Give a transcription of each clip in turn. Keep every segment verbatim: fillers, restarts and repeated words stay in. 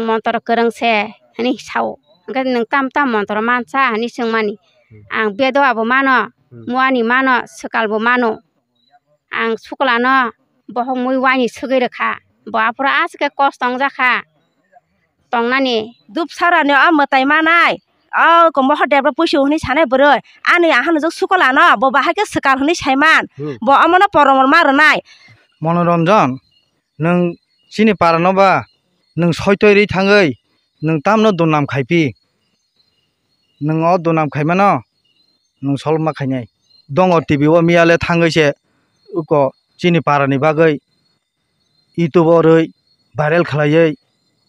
Montro kwrwng se hwnwi sao. Hwnkhe nwng tam tam montro mansa hwnwi swngmani. Hmm. Ang bedoya bo mano, Hmm. muani mano, swkal bo mano. Ang suklano bohok mui uaini swgwi rwkha. Bo aphuru aswk khe kosto wngjakha tongnani. Dupsarani o mwtai manai, o moho debra puisu hwnwi sanai bwrwi. Ani ahano jwk suklano bo bahai khe swkal hwnwi saiman. Hmm. Bo omono poromor ma rwnai. Monoranjan, nwng chini parano ba nwng soitoi rwi thangwi nwng tamno dunam khai phi? Nwng o dunam khaimano nwng solma khainai. Dongo T V o miyale thangwi se uko chini parani bagwi YouTube o rwi viral khlaiwi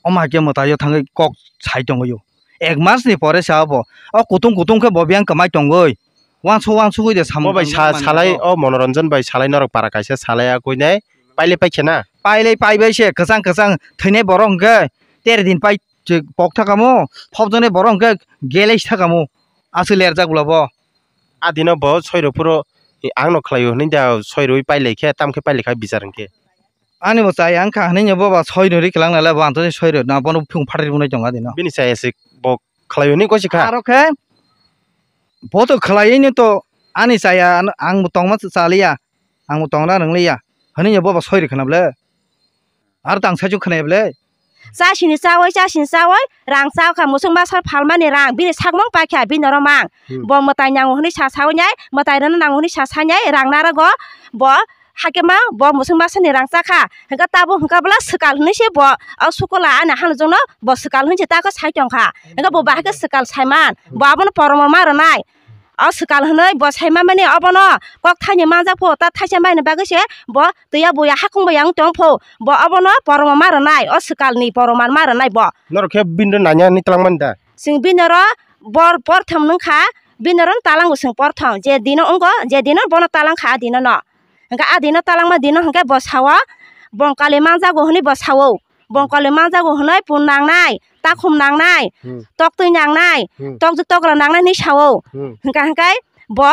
omo hai khe mwtaio thangwi kok sai tongwi o. Ek mas ni pore se abo o kutung kutung khe bo biyang kwmai tongwi. Wansuk wansugwi de samung Bo bai tangwi sa-, mani salai abo. O Monoranjan bai salai norok para kaisa salai a kuinai pailai paikhe na? Pailai paibai se kwchang kwchang thwinai borok hwnkhe ter din pai pok thakamo, phobjaknai borok hwnkhe gelai thakamo. Aswk lerjak bwla bo. A dino bo soi rw phuru, i, ang no khlai o hwnwi da soi rwui pailai khe, tam khe pailai kha bichar hwnkhe. Ani bo chaya wngkha hwnwi bo ba soi rwui kwlang nai le bo ang to soi rw na bono phung phatri rwnai tongo a dino. Bini chaya se bo khlai o hwnwi gosi kha. Aro khe bo to khlai no to ani chaya ang bo tongma cha liya, ang bo tongna rwng liya hwnwi bo ba soi rw khna bwle. Aro tang sai chuk khna bwle. Chasini chawi, chasini chawi, rang chao kha, musuk masa phalmani rang, bini sakmung paikha, bini oro mang. Hmm. Bo mwtai nango hwnwi sa sawi nai, mwtai rwna nango hwnwi sa sai nai, rang narago, bo hakhe ma, bo musuk masani rang chakha. Hwnkhe tabuk hwnkhe bwla swkal hwnwi se bo, o sukola ani hanujokno bo swkal hwnwi se tako sai tongkha. Hwnkhe bo bahai khe swkal saiman, bo abono poromor ma rwnai. O swkal hwnwi bo sai mamani obono kok thaini manjak pho, ta thaisa maini bagwi se bo twiya buya hakung buya wng tong pho, bo obono poromor ma rwnai, o swkalni poromor ma rwnai bo. Norok khe bini rw nanya hwnwi twlang mani da? Chwng bini oro bor porthom wng kha, bini oro talango chwng porthom, je dino wngo, je dino bono talang kha, a dino no. Hwnkhe a dino talangma dino hwnkhe bo sao, bongkali manjago hwnwi bo sao. Bongkali manjago hwnwi pun nangnai, takhum nangnai, Hmm. toktwi nangnai, Hmm. tokjwk tokla nangnai hwnwi sao. Hmm. Hwnkha hwnkhe bo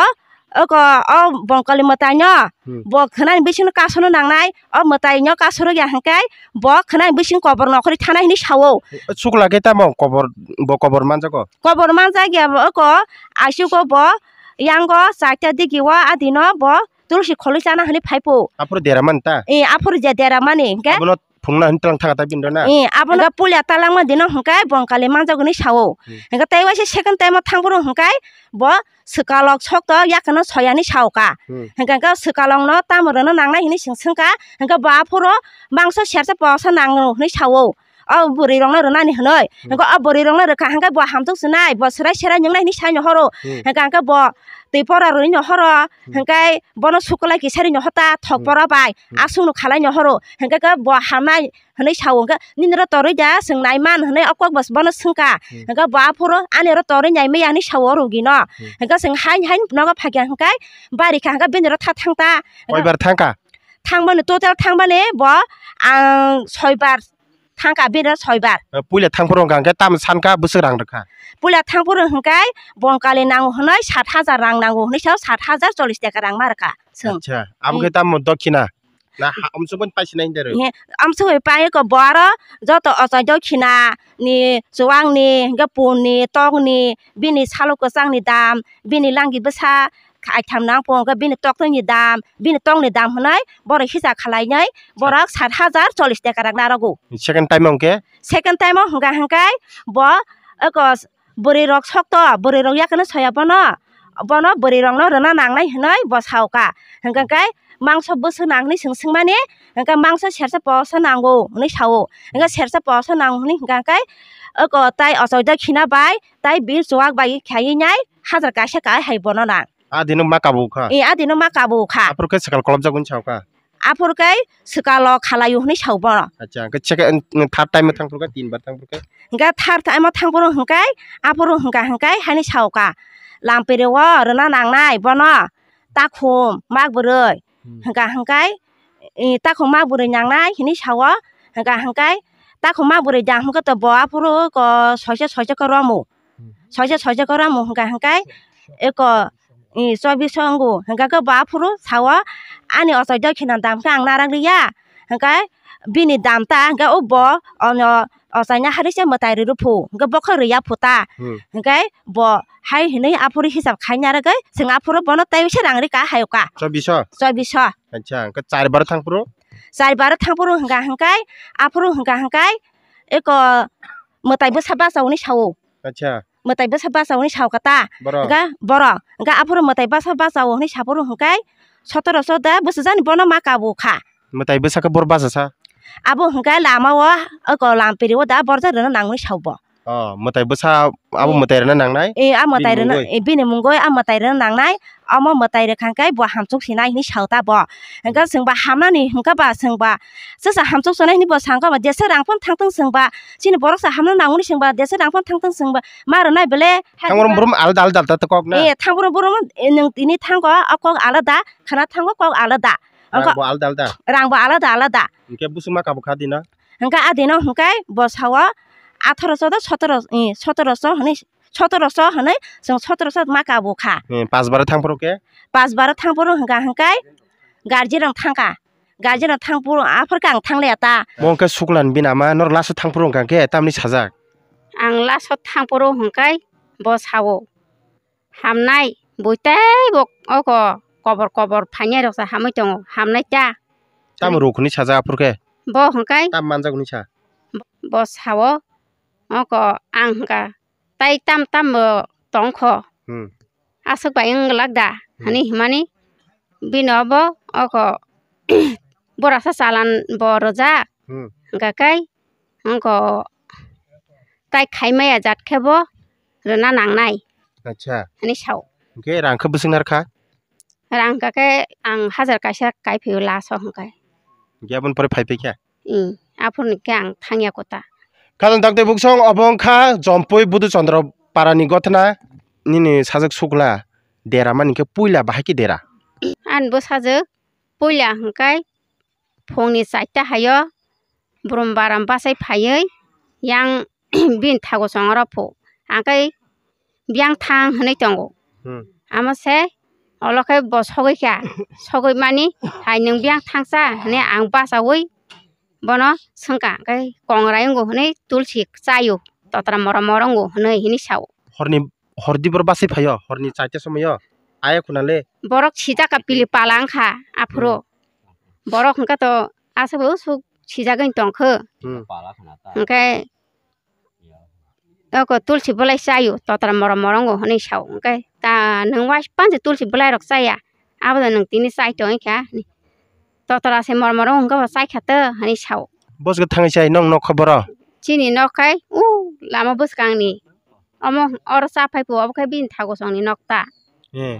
oko o bongkali mwtaino Hmm. bo khwnani bisingo kasono nangnai, o mwtaino kasorok ya hwnkhe bo khwnani bisingo kobor nokhorwi thanai hwnwi sao. Chukla khe tamo kobor, bo kobor manjago? Kobor manjak ya bo oko, aisugo bo yango charta digi o a dino bo tulsi kholwi chana hwnwi phai pho. Aphuru dera man ta? Eh, aphuru je dera mani hwnkhe? Abono phungna hwnwi tlang thaka ta bini rw na? Eh, abono puila talangma dino hwnkhe bongkali manjak hwnwi sao. Hmm. Hwnkhe tei waisa second time o thang phuru hwnkhe bo swkalok sokto yakano soyani sao ka. Hmm. Hwnkhe swkalokno tamo rwna nangnai hwnwi chwng swngkha, hwnkhe bo aphuru mangso sersa posa nango hwnwi sao. O bwrwi rokno rwnani hwnwi. Hmm. Hwnkhe o bwrwi rokno rwkha hwnkhe bo hamjwk swnai, bo swrai swrai nwngnai hwnwi sai no horo. Hmm. Hwnkhe hwnkhe bo twi pora rwni no horo. Hmm. Hwnkhe bono suklai kisari no hota thok Hmm. pora bai. Hmm. Aswk no khalai no horo. Hwnkhe khe bo hamnai hwnwi sao. Hwnkhe nini ro torwi da chwng nai man hwnwi o kok bo bono swngkha. Hmm. Hwnkhe bo aphuru ani ro torwi nai maya hwnwi sao o rugi no. Hmm. Hwnkhe chwng hain hain nogo phaikha hwnkhe bari kha hwnkhe bini ro tha thang ta. Koibar thangkha? Thangbani total thangbani bo ang soibar. Thangkha bini soibar. Eh, puila thangphuru hwnkha hwnkhe tamo sankha bwswk rang rwkha? Puila thangphuru hwnkhe bongkali nango hwnwi sat hajar rang nango hwnwi sao, sat hajar chollish taka rang ma rwkha chwng. Acha, abo khe Hmm. tamo dokhina? Na ha-, amsukmani paisina hinde rw? He, amsukmani pai ko bo aro joto ochai dokhina ni, chuwak ni, hwnkhe pun ni, tok ni, bini salo kwchang ni dam, bini langi bwsa, kha-, aitham nang po hwnkhe bini toktwi ni dam, bini tong ni dam hwnwi borok hisa khwlai nai borok sat hajar chollish taka rok narogo. Second time o hwnkhe? Second time o hwnkha hwnkhe bo eko bwrwi rok sokto, bwrwi rok yakeno soya bono, bono bwrwi rok no rwna nangnai hwnwi bo sao ka. Hwnkha hwnkhe mangso bwswk nang hwnwi chwng swngmani, hwnkhe mangso sersa posa nango hwnwi sao. Hwnkhe sersa posa nango hwnwi hwnkha hwnkhe eko tai ochoi doi khina bai tai bini chuwak bai khaiwi nai hajar kaisa kai hai bono nang. A dino ma kabukha? Eh, a dino ma kabukha. Aphuru khe swkal kolobjak hwnwi saokha? Aphuru khe swkalo khalaio hwnwi sao bono. Acha, hwnkhe second, third time thangphuru khe, tin bar thangphuru khe? Hwnkhe third time thangphuru hwnkhe, aphuru hwnkha hwnkhe haini saokha. Lampiri o rwna nangnai bono takhum mak bwrwi. Hmm. Hwnkha hwnkhe, eh, takhum mak bwrwi nangnai hwnwi sao. Hwnkha hwnkhe takhum mak bwrwi dam hwnkhe to bo aphuru ko soisa soisa khe romu. Hmm. Soisa soisa khe romu hwnkha hwnkhe eko, eh, chobbish o wngo. Hwnkha khe bo aphuru sao ani ochoi doi khina dam khe ang narak liya. Hwnkhe bini dam ta, hwnkhe o bo ono ochaina hari se mwtai rw phu, hwnkhe bokhok rw ya phu ta. Hmm. Hwnkhe bo hai hinwi aphuru hisab khaina rwgwi chwng aphuru bono tei se rang rika hayuka. Chobbiso? Chobbiso. Acha, hwnkhe char baro thangphuru? Char baro thangphuru hwnkha hwnkhe, aphuru hwnkha hwnkhe eko mwtai bwsa bacha hwnwi sao. Acha. Mwtai bwsa bacha hwnwi sao kha ta. Borok? Hwnkhe borok. Hwnkhe aphuru mwtai bwsa bacha hwnwi saphuru hwnkhe sotoroso da bwsajani bono ma kabu kha. Mwtai bwsa khe bor bacha sa? Abo hwnkhe lama o, oko lampiri o da borjak rwna nangwi sao bo. Oh, mwtai bwsa abo. Eh. Mwtai rwna nangnai? Eh, a mwtai rwna, bini mungwi? Eh, bini mungwi a mwtai rwna nangnai. Omo mwtai rwkha khe bo hamchuk sinai hinwi sao ta bo. Hwnkhe chwng ba hamnani hwnkhe ba chwng ba chwsa hamchuk sonai hinwi bo sangkha ba jesa rang phano thangthung chwng ba chini borok sa hamna nangmani chwng ba jesa rang phano thangthung chwng ba ma rwnai bele. Thangborok borom alada alada alada kok na? Eh, thangborok borom, eh, nwng tini thango o kok alada, khana thango kok alada. Rang bo alada alada? Rang bo alada alada. Hwnkhe busuma kabu kha dino? Hwnkhe a dino hwnkhe bo sao atharo so do sotoro, eh, sotoro so hwnwi, sotoro so hwnwi chwng sotoro so ma kabu kha. Eh, pas baro thangphuru khe? Pas baro thangphuru hwnkha hwnkhe guardian rok thangkha. Guardian rok thangphuru aphuru khe ang thangliya ta. Mo hwnkhe suklan bini ama norok last o thangphuru hwnkha khe tamni sajak? Ang last o thangphuru hwnkhe bo sao. Hamnai, bui tei bo oko kobor kobor phainai rok se hamwi tongo, hamnai ta. Tamo ruk hwnwi sajak aphuru khe? Bo hwnkhe tam manjak hwnwi sa? Bo, bo sao, oko ang hwnkha, tai tam tam bo tongkho. Hmm. Aswk bai wng glak da, hmm, hwnwi himani bini obo oko borasa chalan bo rwjak. Hmm. Hwnkha khe wngkha tai khai maya jat khe bo rwna nangnai. Acha. Hwnwi sao. Hwnkhe rang khe bwswk narwkha? Rang hwnkha khe ang hajar kaisa kai phio last o hwnkhe. Hwnkhe aboni pore phai phai kha? Ih, aphuru ni khe ang thangya kota. Khajang dakti buksong obo wngkha Jompui Budu Chandra para ni gothna nini sajak sukla dera mani khe puila bahai khe dera? Ani bwsajwk puila hwnkhe phungni chaita haio brum baram bachai phaiwi yang bini thago chongo rok phu. Ang khe biyang thang hwnwi tongo. Hmm. Amo se olo khe bo sogwi kha. Sogwi mani hai nwng biyang thangsa hwnwi ang bachaui bono swngkha. Khe kongrai wngo hwnwi tulsi chaio. Totra moro moro wngo hwnwi hini sao. Horni, hordi boro bachai phaio, horni chaita somoio. Aya khuna le. Borok sijak kha pili pala wngkha aphuru. Hmm. Borok hwnkhe to aswk bo swk sijagwi tongkho. Hmm. Hwnkhe oko tulsi bolai chaio, totra moro moro wngo hwnwi sao. Hwnkhe ta nwng uaisukha je tulsi bolai rok chaya, abo da nwng tini chai tongwi kha. Totra se moro moro wngkha bo chai kha to hwnwi sao. Bwswk thangwi chai nwng nokha boro? Chini nok khai u lama bwskangni. Omo oro cha phai phu, obo khe bini thago chongni nok ta. Eh.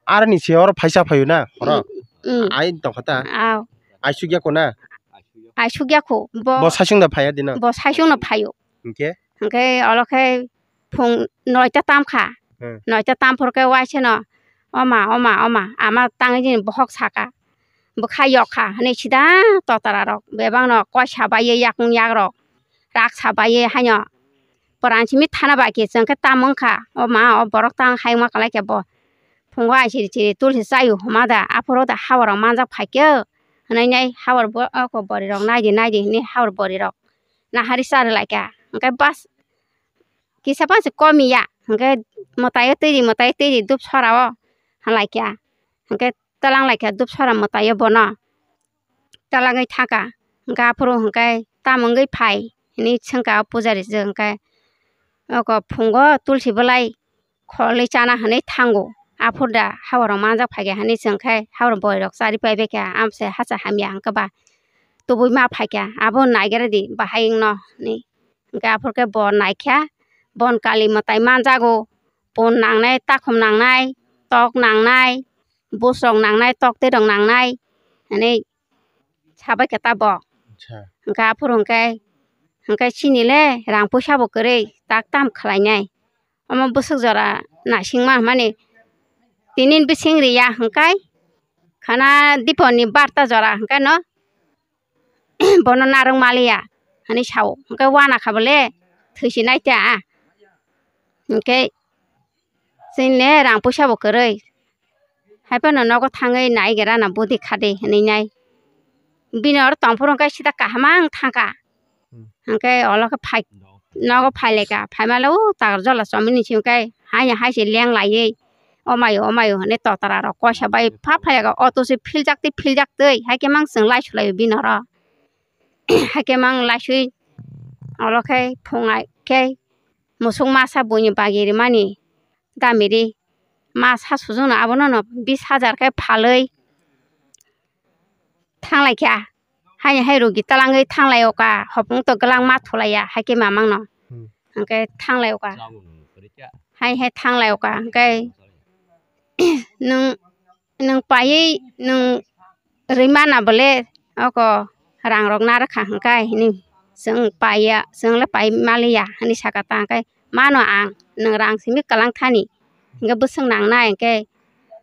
Aroni se oro phaisa phaio na, oro? Mm, mm. Ai tongkha ta? Aw. Aisuk ya ko na? Aisuk ya ko. Bo, bo saisung da phaiya dino? Bo saisung no phaio. Hwnkhe? Hwnkhe olo khe phung noita tam kha. Hmm. Noita tam phor khe waise no, "Oma, oma, oma, ama tangwi jini bohok saka. Bwkha yok kha," hwnwi sida totra rok bebak no koi sa bai ye yakung yak rok rak sa bai ye haino. Pwran simi thana bai khe chwng khe tam wng kha. O ma, o borok tang hai wngma kwlai khe bo. Phungo ai siri siri tulsi chaio homa da. Aphuru da hawar rok manjak phai khe. Hwnwi nai hawar bo, oko bwrwi rok nai di, nai di hwnwi hawar bwrwi rok nahari cha rw lai kha. Hwnkhe bus kisa pansi komi ya. Hwnkhe mwtai o twi di, mwtai o twi di, dup sora o halai kha. Hwnkhe twlang lai kha dup sora mwtai o bono. Twlangwi thangkha. Hwnkhe aphuru hwnkhe tamo wngwi phai hinwi swngkha o pujari je hwnkhe. Oko phungo tulsi bwlai kholwi chana hinwi thango. Aphuru da hawar rok manjak phaikha hinwi swngkhe hawar bwrwi rok chari paibaikha amse hacha hamya hwnkhe ba tubui ma phaikha abo naigra di bahai wngno hinwi. Hwnkhe aphuru khe bo naikha bon kali mwtai manjago, pon nangnai, takhum nangnai, tok nangnai, bus rok nangnai, tok twi rok nangnai hinwi sabai khe ta bo. Acha. Hwnkhe aphuru hwnkhe, hwnkhe chini le rang puisa bo kwrwi tak tam khlainai. Omo bwswk jora naisingma hwnmani tinin bising riya hwnkhe khana diponi barta jora hwnkhe no bono narwk maliya hinwi sao. Hwnkhe wana kha bole thwisinai ta. Hwnkhe chini le rang puisa bo kwrwi. Haiphano nogo thangwi naigra na budi khadi hinwi nai. Bini oro tongphuru hwnkhe sida kaham ang thangkha. Hmm. Hwnkhe olo khe phai, nogo phailaikha. Phaimale o tagar jola chomini simi khe haino hai se lenglaiwi, "Omayo, omayo," hwnwi totararok koisa bai pha phailaikha. Auto se philjak twi, philjak twi, hai khe mang chwng laisu laio bini oro. Hai khe mang laisui olo khe phungai khe musuk masa buini bagi rimani damiri masa sujungno abono no bis hajar khe phalwi thanglaikha. Haini hai rugi talangwi thanglaio ka, hopung to gwlangma thulaiya, hai khe mamangno. Hmm. Hwnkhe thanglaio ka. Hai hai thanglaio ka, hwnkhe nwng, nwng paiwi nwng rwimana bole oko rangrok narwkha hwnkhe hini chwng paiya, chwng le pai maliya hwnwi saka ta hwnkhe mano ang nwng rang simi kwlang thani hwnkhe bwswk nangnai hwnkhe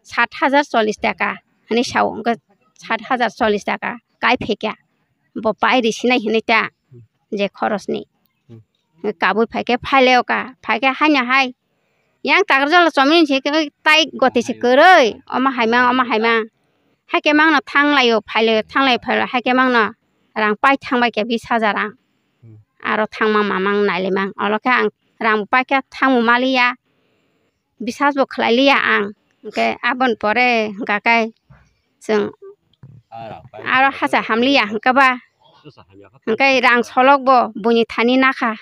sat hajar chollish taka hwnwi sao hwnkhe sat hajar chollish taka kai phekya bo pai risinai hwnwi ta je khorosni. Hmm. Kabui phaikhe phailaio ka, phaikhe haino hai yang tagar jola chomini se khe tai goti se kwrwi, omo hai mang, omo hai mang. Hai khe mangno thanglaio, phailaio, thanglaio, phailaio, hai khe mangno rang pai thangbai khe bis hajar rang. Hmm. Aro thangma mamang nailaimang. Olo khe ang rang pai khe thangmo maliya. Bisas bo khlai liya ang, hwnkhe aboni pore hwnkha khe chwng aro hacha hamliya hwnkhe ba, hwnkhe rang solok bo buini thani nakha,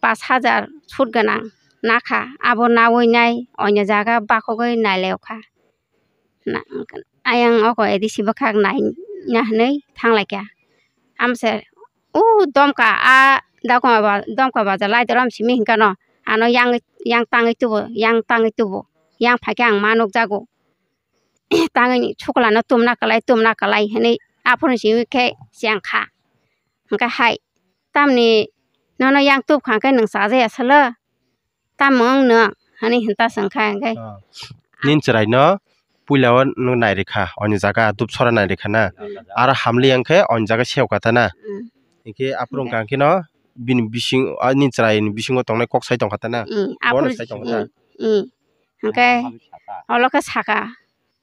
pash hajar sut gwnang nakha, abo nawi nai oino jaga bakhogwi nailaio kha. Na, ayang oko A D C bwkhak naina hwnwi thanglaikha. Amse, o Domka, a Dakuma ba-, Domka baja laidoro amsimi hinkhano, ano yang, yang tangwi tubu, yang tangwi tubu, yang phaikhe ang ma nukjago. Tangwini sukulano tumna kwlai, tumna kwlai hwnwi aphuru simi khe chengkha. Hwnkhe hai, tamni nono yang tubkha hwnkhe nwng chajaya salo? Tamo wng nwng? Hwnwi hinta swngkha hwnkhe. Ah. Nini chwraino puila o nwng nairikha, oni jaga dupsora nairikha na. Mm. Aro hamli wngkhe oni jaga seo kata na. Mm. Hinkhe aphuru wngkha kheno bini bising, ah, nini chwraini bisingo tongnai kok sai tongkha ta na. Mm, bono aphuru sai tongkha ta. Mm, mm. Hwnkhe olo khe saka.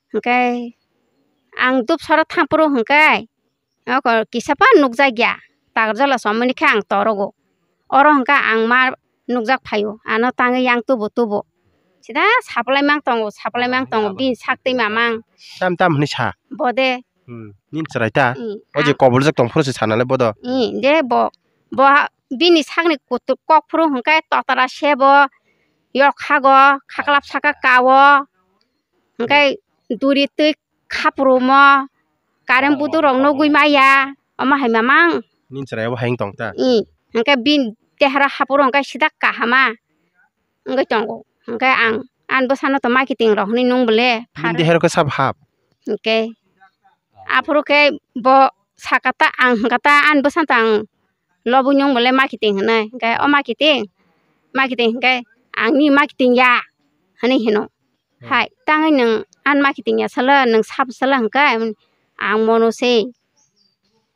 Hwnkhe ang dupsora thangphuru hwnkhe Oko kisa pa nukjakya, tagarjala somoni khe ang torogo. Oro hwnkha ang ma nukjak phaio, ano tangwi yang tubu tubu. Sida saplai mang tongo, saplai mang tongo, bini sak twi mamang. Tam tam hwnwi sa. Bode. Hmm, nini chwrai ta? Hmm, o je ang koboljak tong phuru se sana le bodo. Hmm, je bo, bo ha-, bini sakni kutuk kok phuru hwnkhe totara sebo, yok hago, khaklap saka kao. Hwnkhe duri twi khaprumo, current buduk rok nugwi maya, omo hai mamang. Nini chwrai obo hai wng tong ta? I, hwnkhe bini dehara haphuru hwnkhe sida kahama wngwi tongo. Hwnkhe ang ani bwsano to marketing rok hwnwi nung bole. Bini pharo deharo khe sabo hap? Hwnkhe aphuru khe bo saka ta, ang hwnkha ta ani bwsano to ang lobwi nung bole marketing hwnwi. Hwnkhe o marketing, marketing hwnkhe ang nini marketing ya hwnwi hino. Hmm. Hai, tangwi nwng ani marketing ya salo, nwng sabo salo hwnkhe, ang mono se.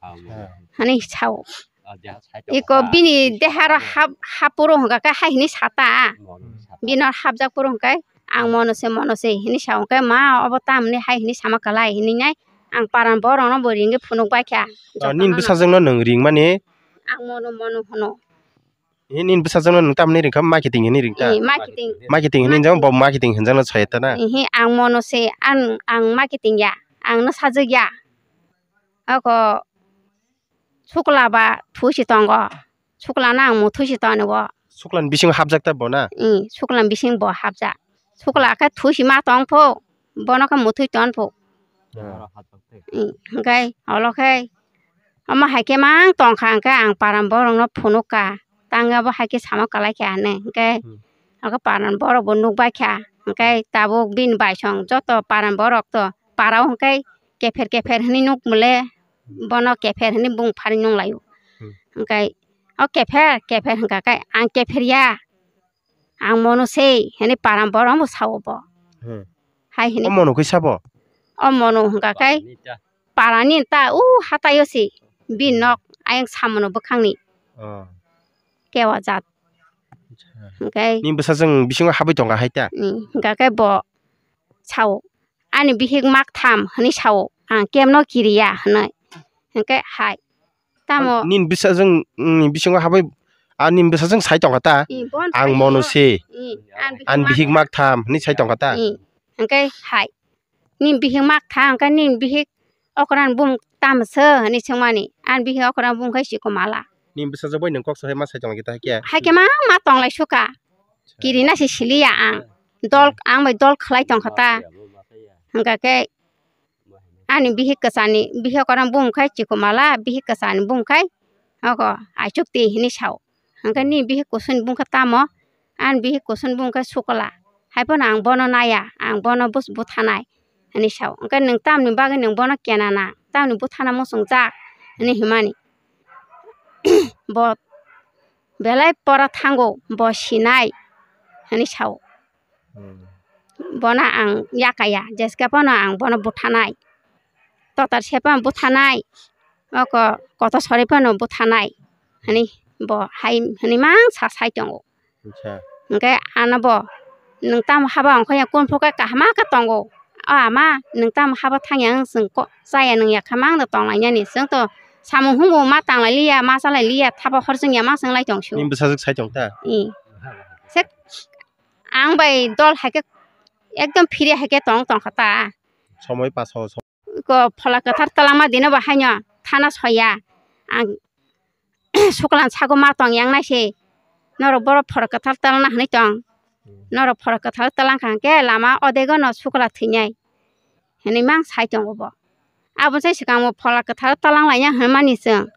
Ah, mono. Hmm. Hwnwi sao. Ah, deha sai tongo. Iko ta. Bini deharo hap-, happhuru hwnkha khe hai hwnwi sa ta. Mono sa ta. Bini hapjak phuru hwnkhe, ang mono se, mono se hwnwi sao hwnkhe, ma obo tamni hai hwnwi sama kwlai hwnwi nai, ang paran borokno bo ringwi phunuk bai kha. Oh, nini bwsajwkno nwng ringmani? Ang mono, mono hwno. He, nini bwsajwkno nwng tamni ringkha, marketing hinwi ringkha? Eh, marketing. Marketing hinwi wngjak, bo marketing hinjakno sai ta na? Ehe, ang mono se, ang, ang marketing ya, ang no sajwk ya. Ako sukla ba thusi tongo, sukla no ang muthwi si tongo. Sukla ni bisingo hapjak ta bo na? Eh, sukla ni bising bo hapjak. Sukla khe thusi ma tong pho, bono khe muthwi ton pho. Ah. Eh, hwnkhe olo khe omo hai khe mang tong kha, hwnkhe ang paran borokno phunuk kha. Tangwi abo hai khe sama kwlai kha hinwi. Hwnkhe, hmm, abo paran borok bo nuk bai kha. Hwnkhe tabuk bini baisong joto paran borok to para o hwnkhe kepher kepher hinwi nuk mole. Hmm. Bono kepher hinwi bung phari nung lai o. Hmm. Hwnkhe o kepher, kepher hwnkha khe ang kepher ya. Ang mono se hinwi paran borok bo sao bo. Hmm. Hai hinwi. O mono khe sabo? O mono hwnkha khe parani ta u hatai o se bini nok ayang samono bwkhakni. Oh. Kewa jat. Acha. Hwnkhe nini bwsajwk bisingo habwi tongkha hai ta? Hmm, hwnkha khe bo sao. Ani bihik mak tham hinwi sao. Ang kemno kiriya hinwi. Hwnkhe hai. Tamo? Nini bwsajwk ni bisingo habai, a nini bwsajwk sai tongkha ta? I, bon ang sai mono no. Se. I, ang bihik Ang bihik mak tham hwnwi sai tongkha ta? I, hwnkhe hai. Nini bihik mak tha, hwnkhe nini bihik okran bum tamo se hwnwi swngmani. Ang bihik okran bum khai chikon mala. Nini bwsajwk bai nwng kok sohai ma sai tongkha ta hakhe? Hakhe ma, ma tonglai suka. Kirina se siliya ang. Dol, ang bai dol khlai tongkha ta. Hwnkhe khe ani bihik kwchani, bihik okran bum khai chikon mala, bihik kwchani bum khai oko aichuk ti hwnwi sao. Hwnkhe ni bihik kusuni bum khe tamo? Ani bihik kusuni bum khe sukla. Hai phano ang bono naya, ang bono bus-, buthanai hwnwi sao. Hwnkhe nwng tamni bagwi nwng bono kenana, tamni buthana muchungjak hwnwi hwnmani. Bo belai pora thango, bo sinai hwnwi sao. Hmm. Bono ang yakaya, jeske phano ang bono buthanai. Totar sephano buthanai, oko kotor sori phano buthanai hwnwi bo hai hwnwi mang sa sai tongo. Acha. Hwnkhe ano bo, "Nwng tamo haba ongkha ya, kunpho khe kaham khe tongo. O ama, nwng tamo haba thang ya, wng chwng ko-, chaya nwng ya kha mang da tong lai nani. Chwng to samung humung ma tang lai liya, ma cha lai liya, thapa hor chwng ya ma chwng lai tong su." Nini bwsajwk sai tong ta? I. Se ang bai dol hai khe ekdom phiri hai khe tong tong kha ta. Somoi paso. Ko phola kwthar twlangma dino bo haino thana soya. Ang suklan sago ma tong yang nai se. Norok boro phola kwthar twlangna hwnwi tong. Norok phola kwthar twlang kha hwnkhe lama odego no sukla thwinai hwnwi mang sai tongo bo. Abo se swkang bo phola kwthar twlang laina hwnmani chwng.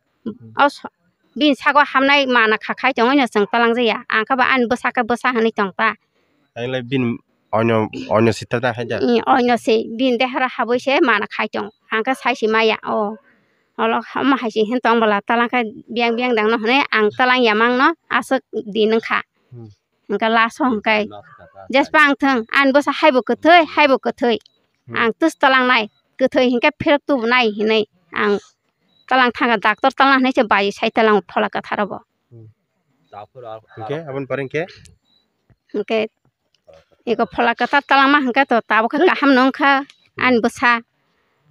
O so-, bini sago hamnai mana kha khai tongwi no chwng twlang jaya. Ang khe bo ani bwsa khe bwsa hwnwi tong ta. Ang lai bini onyo, onyo sita ta hai da. I, onyo se bini dehara habwi se mana khai tong. Ang khe sai se maya. O, olo hama hai se hin tong bwla twlang khe biyang biyang dang no hwnwi ang twlang ya mang no aswk din wng kha. Hmm. Hwnkhe last o hwnkhe jespa ang thwng, ani bwsa haibo kwthwi, haibo kwthwi. Hmm. Ang twis twlangnai, kwthwi hinkhe phirok tubunai hinwi ang twlang thangkha, doctor twlang hinwi se bai sai twlango phola kwtharo bo. Hmm. Hinkhe aboni pore hinkhe? Hinkhe eko phola kwthar twlangma hinkhe to tabukhe kaham no wngkha ani bwsa.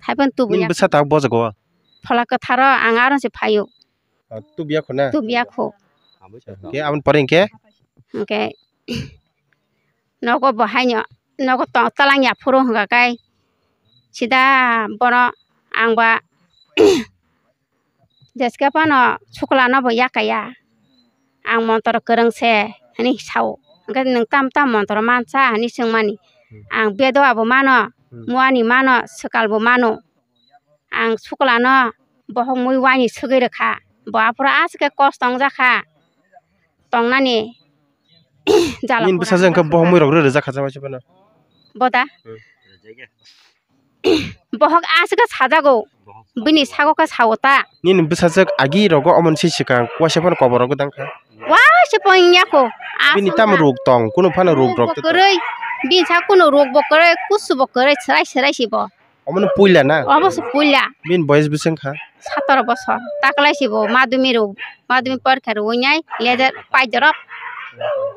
Haiphano tubuya. Nini bwsa tabuk bojago? Phola kwtharo ang aron se phaio. Ah, tubuya kho na? Tubuya kho. Hinkhe aboni pore hinkhe? Hinkhe nogo bo haino, nogo to-, twlang ya phuru hwnkha khe sida bono ang ba jeske phano sukla no bo yakaya. Ang montro kwrwng se hwnwi sao. Hwnkhe nwng tam tam montro mansa hwnwi swngmani. Ang bedoa bo mano, muani mano, swkal bo mano. Ang sukla no bohok mui uani swgwi rwkha. Bo aphuru aswk khe kosto wngjakha. Tongnani jala. Nini bwsajwk hwnkhe bohok mui rok rw rwjak kha jama se phano? Boda? Hmm. Bohok aswk khe sajago. Bini sago khe sao ta. Nini bwsajwk agi rogo omo se swkang waisa phano kobor rogo dang kha? Waisa phano wngya kho. Bini aswk tamo kha. Ruk tong? Kunu phano ruk rok bo kwrwi. Bini sa kunu ruk bo kwrwi, kusu bo kwrwi, swrai swrai si bo. Omo no puila na? Obo se puila. Bini boyes bwswk wngkha? Satoro bosor. Taklai se bo madhyamik rw-, madhyamik porikha rwinai lejer pai dorop.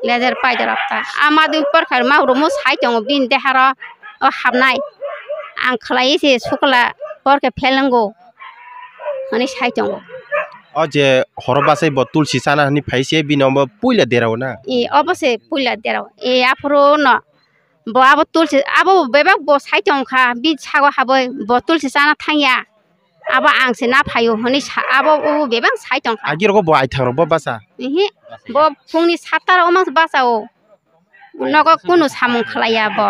Lejer pai dorop ta. A madhyamik porikha rwma rwmo sai tongo bini deharo. O hapnai. Ang khlai se sukla porikha fail wngo hwnwi sai tongo. O je horo bachai bo tulsi chana hwnwi phai se bini omo puila derao na? E, obo se puila derao. E, aphuru no. Bo abo tulsi, abo bebak bo sai tong kha, bini sago habwi bo tulsi chana thang ya. Abo ang se na phaio hwnwi sa, abo o bebak sai tong kha. Agi rogo bo aithang rok bo bacha? Ihi, bo phungni satta rok omo bacha o. Nogo kunu samung khlai ya bo.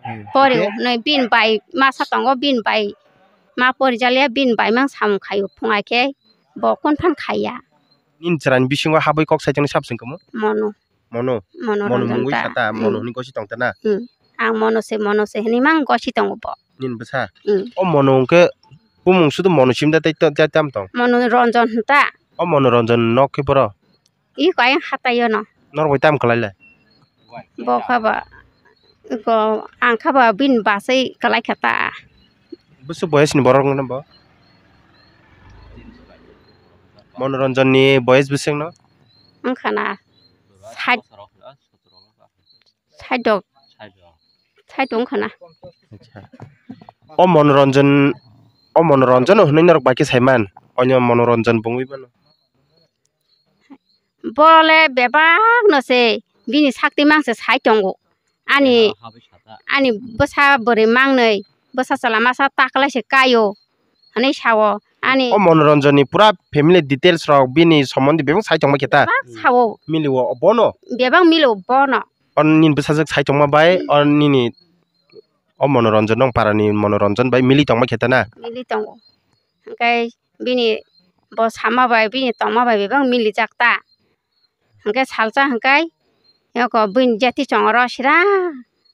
Hmm. Pori o, okay. Hwnwi bini bai masa tongo, bini bai ma pori jaliya, bini bai mang samung khaio phung ai khe bo kun phan khai ya. Nini chwraini bisingo habwi kok sai tongni sabo chwng kamo? Mono. Mono. Mono Mono Ranjan mungwi ta. Sata, Mono Hmm. Hwnwi gosi tong ta na? Hmm. Ang Mono se, Mono se hwnwi mang gosi tongo bo. Nini bwsa? Hmm. O Mono hwnkhe bumung sudu Mono simda tei to-, tei tam tong? Mono Ranjan hwn ta. O Mono Ranjan nok khe boro? I kayang hatayo no. Norok bai tam kwlai le? Bo kha ba, ko ang kha ba bini bachai kwlai kha ta. Bwswk boyes ni borok wngno bo? Mono Ranjan ni boyes bwswk no? Wngkha na. Sait. Sait dok. Sait dok wngkha na. Acha. O Mono Ranjan O Monoranjan no hwnwi norok bai khe saiman, onyo Monoranjan bungwi mano. Bo le bebak no se bini sakti mang se sai tongo. Ani, ani bwsa bwrwi mangnwi, bwsa chwla masa taklai se kaio hwnwi sao. Ani o Monoranjan ni pura family details rok bini somondhe bebak sai tongma khe ta. Bebak sao. Mili o bono? Bebak mili o bono. O nini bwsajwk sai tongma bai, o nini o Monoranjan nong para ni Monoranjan bai mili tongma khe ta na? Mili tongo. Hwnkhe bini bo sama bai, bini tongma bai bebak milijak ta. Hwnkhe salsa hwnkhe eko bini jeti chongro sira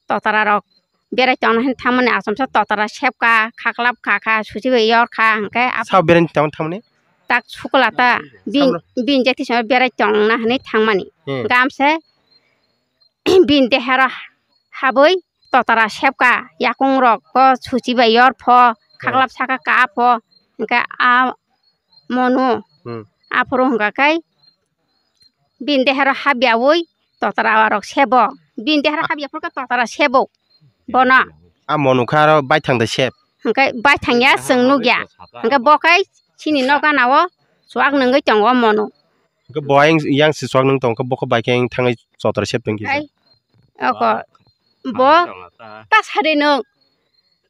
totara rok berai tongna hwn thangmani achomsa totara sepka khaklap kha kha susi bai yor kha hwnkhe ap- Sao berai tong thangmani? Tak sukla ta bin, samro- bin jeti chongro berai tongna hwnwi thangmani. Hmm. Gamse bin dehero habwi totara sepka yakung rok bo suchi bai yor pho khaklap saka ka pho hwnkhe a Monu. Hmm. Aphuru hwnkha khe bin dehero habyawi totara rok sebo. Bin dehero habya phuru khe totara sebo. Bono. A Monu khe aro baithang de sep. Hwnkhe baithang ya chwng nukya. Hwnkhe bo khe chini nok gana o chuak nungwi tongo Monu. Hwnkhe bo ayang, yang se chuak nung tong khe bo khe bai khe thangwi totara sep tong kisa. Hai. Oko. Bo ta sari nung.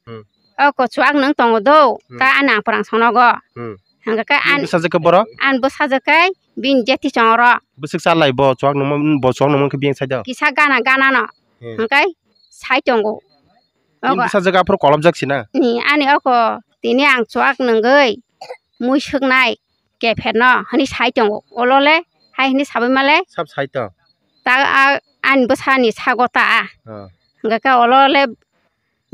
Hmm. Oko chuak nung tongo do. Hmm. Ta ani ang pwrang sono go. Hmm. Hwnkhe an bwsajwk khe borok? An bwsajwk khe bini jeti chongro. Bwswk cha lai bo chuak nungma, bo chuak nungma khe biyang sai do? Kisa gana gana no. Hmm. Hwnkhe sai tongo. Bini bwsajwk aphuru kolobjak sina? Ni ani oko tini ang chuak nungwi mui swknai. Kepherno hwnwi sai tongo. Olo le hai hwnwi sabai male. Sab sai tong. Ta a, ani bwsani sago ta a. Oh. Hwnkhe khe olo le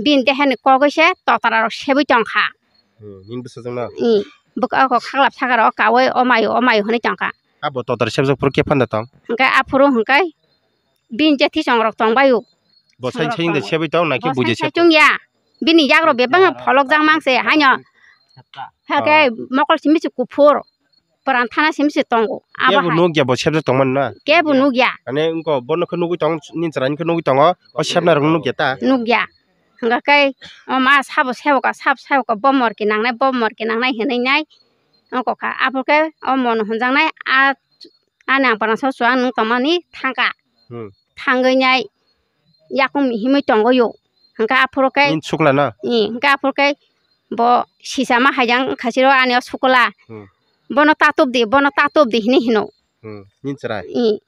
bini dehani kogwi se totara rok sebwi tongkha. Hmm, nini bwsajwkno? I, bwk-, oko khaklap saka rok kaui o mayo, o mayo hwnwi tongkha. Abo totara sebjak phuru khe phanda tong? Hwnkhe aphuru hwnkhe bini jeti chongrok tongbaio. Bo sai sai de sebwi tong nai khe bo buji sai se tong ya. Bini yagrok bebak pholok jak mang se haino. Hake mokol simi se kuphur. Pwran thana simi se tongo. Abo kebo hai nukya bo sebjak tongmani na? Kebo nukya. Ane wngko bono khe nugwi tong, nini chwraini khe nugwi tongo. O sebnai rok nukya ta? Nukya. Hwnkha khe o ma sabo seboka, sab seboka bo morki nangnai, bo morki nangnai hinwi nai. Wngkha aphuru khe o mono hwnjaknai a ani ang pwrang sabo chuak nung tongmani thangkha. Hmm. Thangwi nai yakung himwi tongwi o. Hwnkhe aphuru khe nini sukla na? I, hwnkhe aphuru khe bo sisa ma hai jang khaisiro ani o sukla. Hmm. Bono ta tubdi, bono ta tubdi hinwi hino. Hmm, nini chwrai? I,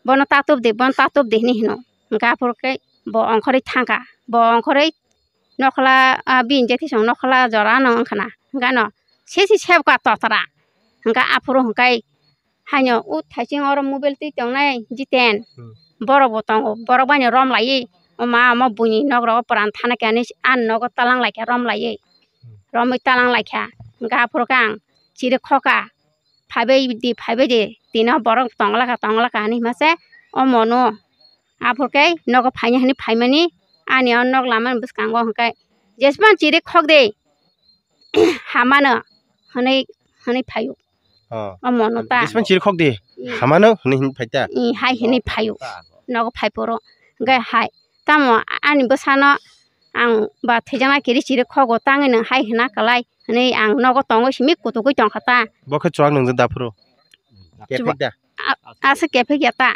bono ta tubdi, bono ta tubdi hinwi hino. Hwnkhe aphuru khe bo ongkhorwi thangkha. Bo ongkhorwi nokla, a, bini jeti song nokla jora no wngkha na. Hwnkhe ano sesi sebka totra. Hwnkhe aphuru hwnkhe haino o thaising oro mobile twi tongnai Jiten. Hmm. Borok bo tongo, borok bai no rom laiwi. O ma, omo buini nok rogo pwran thana khe ani, ani nogo talang laikha rom laiwi. Hmm. Romwi talang laikha. Hwnkhe aphuru khe ang chiri khoka. Phaibai di, phaibai di. Tino borok tongla kha, tongla kha hinwi hima se o mono. Aphuru khe nogo phaini hinwi phaimani. Ani o nok lamani bwskango hwnkhe jesmani chiri khok di. Hamano hwnwi, hwnwi phaio. Oh. O mono ta. Jesmani chiri khok di. I. Hamano hwnwi hwnwi phai ta? I, hai hwnwi phaio. Nogo phai phuru. Hwnkhe hai. Tamo ani bwsano ang ba thwijaknai kiri chiri khogo tangwi nwng hai hwna kwlai hwnwi ang nogo tongwi simi kutugwi tongkha ta. Bo khe chuak nwngjak da phuru? Chuak. Kephek da? A-, aswk kephek ya ta.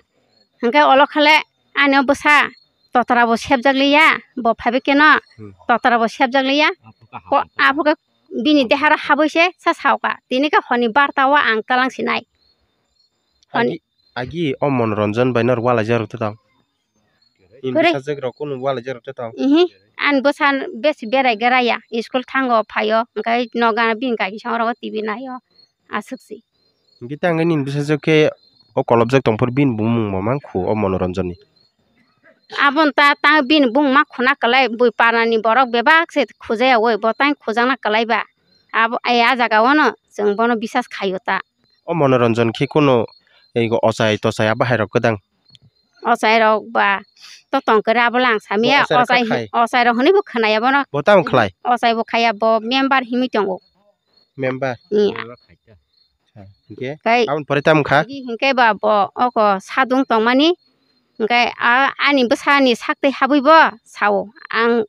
Hwnkhe olo khale ani o bwsa totra bo sebjak liya, bo phaibai keno. Hmm. Totra bo sebjak liya. Ko-, aphuru khe bini deharo habwi se sa saoka. Tini khe honi barta o ang talang sinai. Honi. Agi, agi o Monoranjan bai nor walaijak rok tong? Nini bwsajwk rok kunu walaijak rok tong? Ihi, ani bwsa besi berai gra ya, school thango phaio, hwnkhe nogo bini kaki song rogo T V naio, aswk se. Hwnkhe ta hwnkhe nini bwsajwk khe o kolobjak tong phuru bini bumung bo mang khu o Monoranjan ni? Aboni ta, ta bini bumung ma khuna kwlai, bui para ni borok bebak se khujaya oi, bo tang khujakna kwlai ba. Abo, ai a jaga o no chwng bono bisas khaio ta. O Monoranjan khe kunu ei ochai tochai abo hai rok kwdang? Ochai rok ba to tong khe abo le ang samiya. Bo ochai rok ochai khai? Ochai rok hwnwi bo khwnaya bono. Bo tamo khlai? Ochai bo khaya, bo member himwi tongo. Member? Iya. Hwnkhe? Kai aboni pore tamo kha? Agi hwnkhe ba bo oko sadung tongmani. Hwnkhe a ani bwsani saktwi habwi bo sao. Ang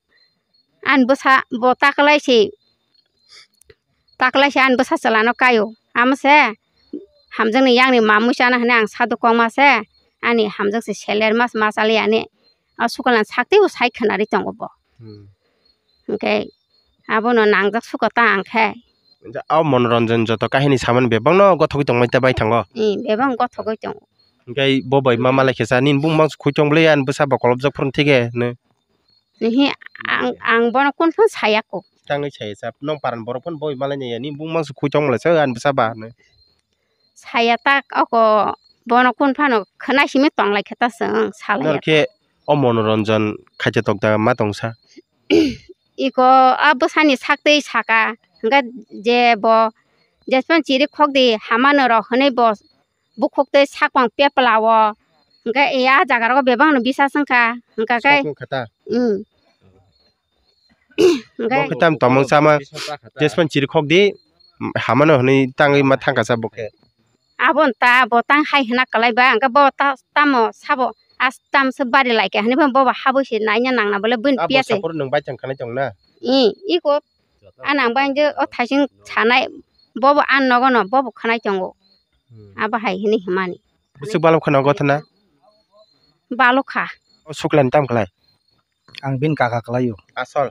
ani bwsa bo taklai se Taklaisa ani bwsa chwlano kaio. Amo se hamjakni yakni mamwi chana hwnwi ang sadu kokma se ani hamjak se seler mas ma chali ani. O sukulan sakti bo sai khwnari tongo bo. Hmm. Hwnkhe abono nangjak suko ta ang khe. Ja, o monoranjan joto kahini saman bebakno gothogwi tongmani ta bai thango. Hmm, bebak gothogwi tongo. Hwnkhe bo bai ma malai khe sa nini bumung mangsa khui tong bwlai ani bwsa bokolopjak phuru thike hwnwi. Hihi, ang, ang bono kun phano saya kho. Tangwi saya sa, nong paran borok phano boi malai nai ya, nini bumung mangsa khui tong bwlai sa ani bwsa ba hwnwi. Saya ta oko bono kun phano khwna simi tong lai khe ta chwng salai ya. Nor khe o monoranjan khaita tokda ma tong sa. Iko a bwsani sak twi saka, hwnkhe je bo jespan chiri khok di hamano rok hwnwi bo bukhuk tei sakpang pepla o, hwnkhe ya jaga rogo bebak no bisas wngkha, hwnkha khe. Sok wngkha ta? Hmm. Hwnkhe bo khe tam tomong sama, jespan chiri khok di, hamano hwnwi tangwi ma thangkha sa bo khe. Aboni ta bo tang hai hwna kwlai ba, hwnkhe bo ta-, tamo sabo as tam se bari lai kha hwnwi bo bo habwi se naina nangna bole buini piya se. Abo sapor nwng bai thang khanai tong na? I, iko. Ano ang bai je o thaising sanai, bobo ang nogo no, bobo khwnai tongo. Hmm. Abo hai hwnwi hwnmani. Bwswk balok khana o gothana? Balok kha. O suklani tam khlai? Ang bini kaka kwlaio. Asol?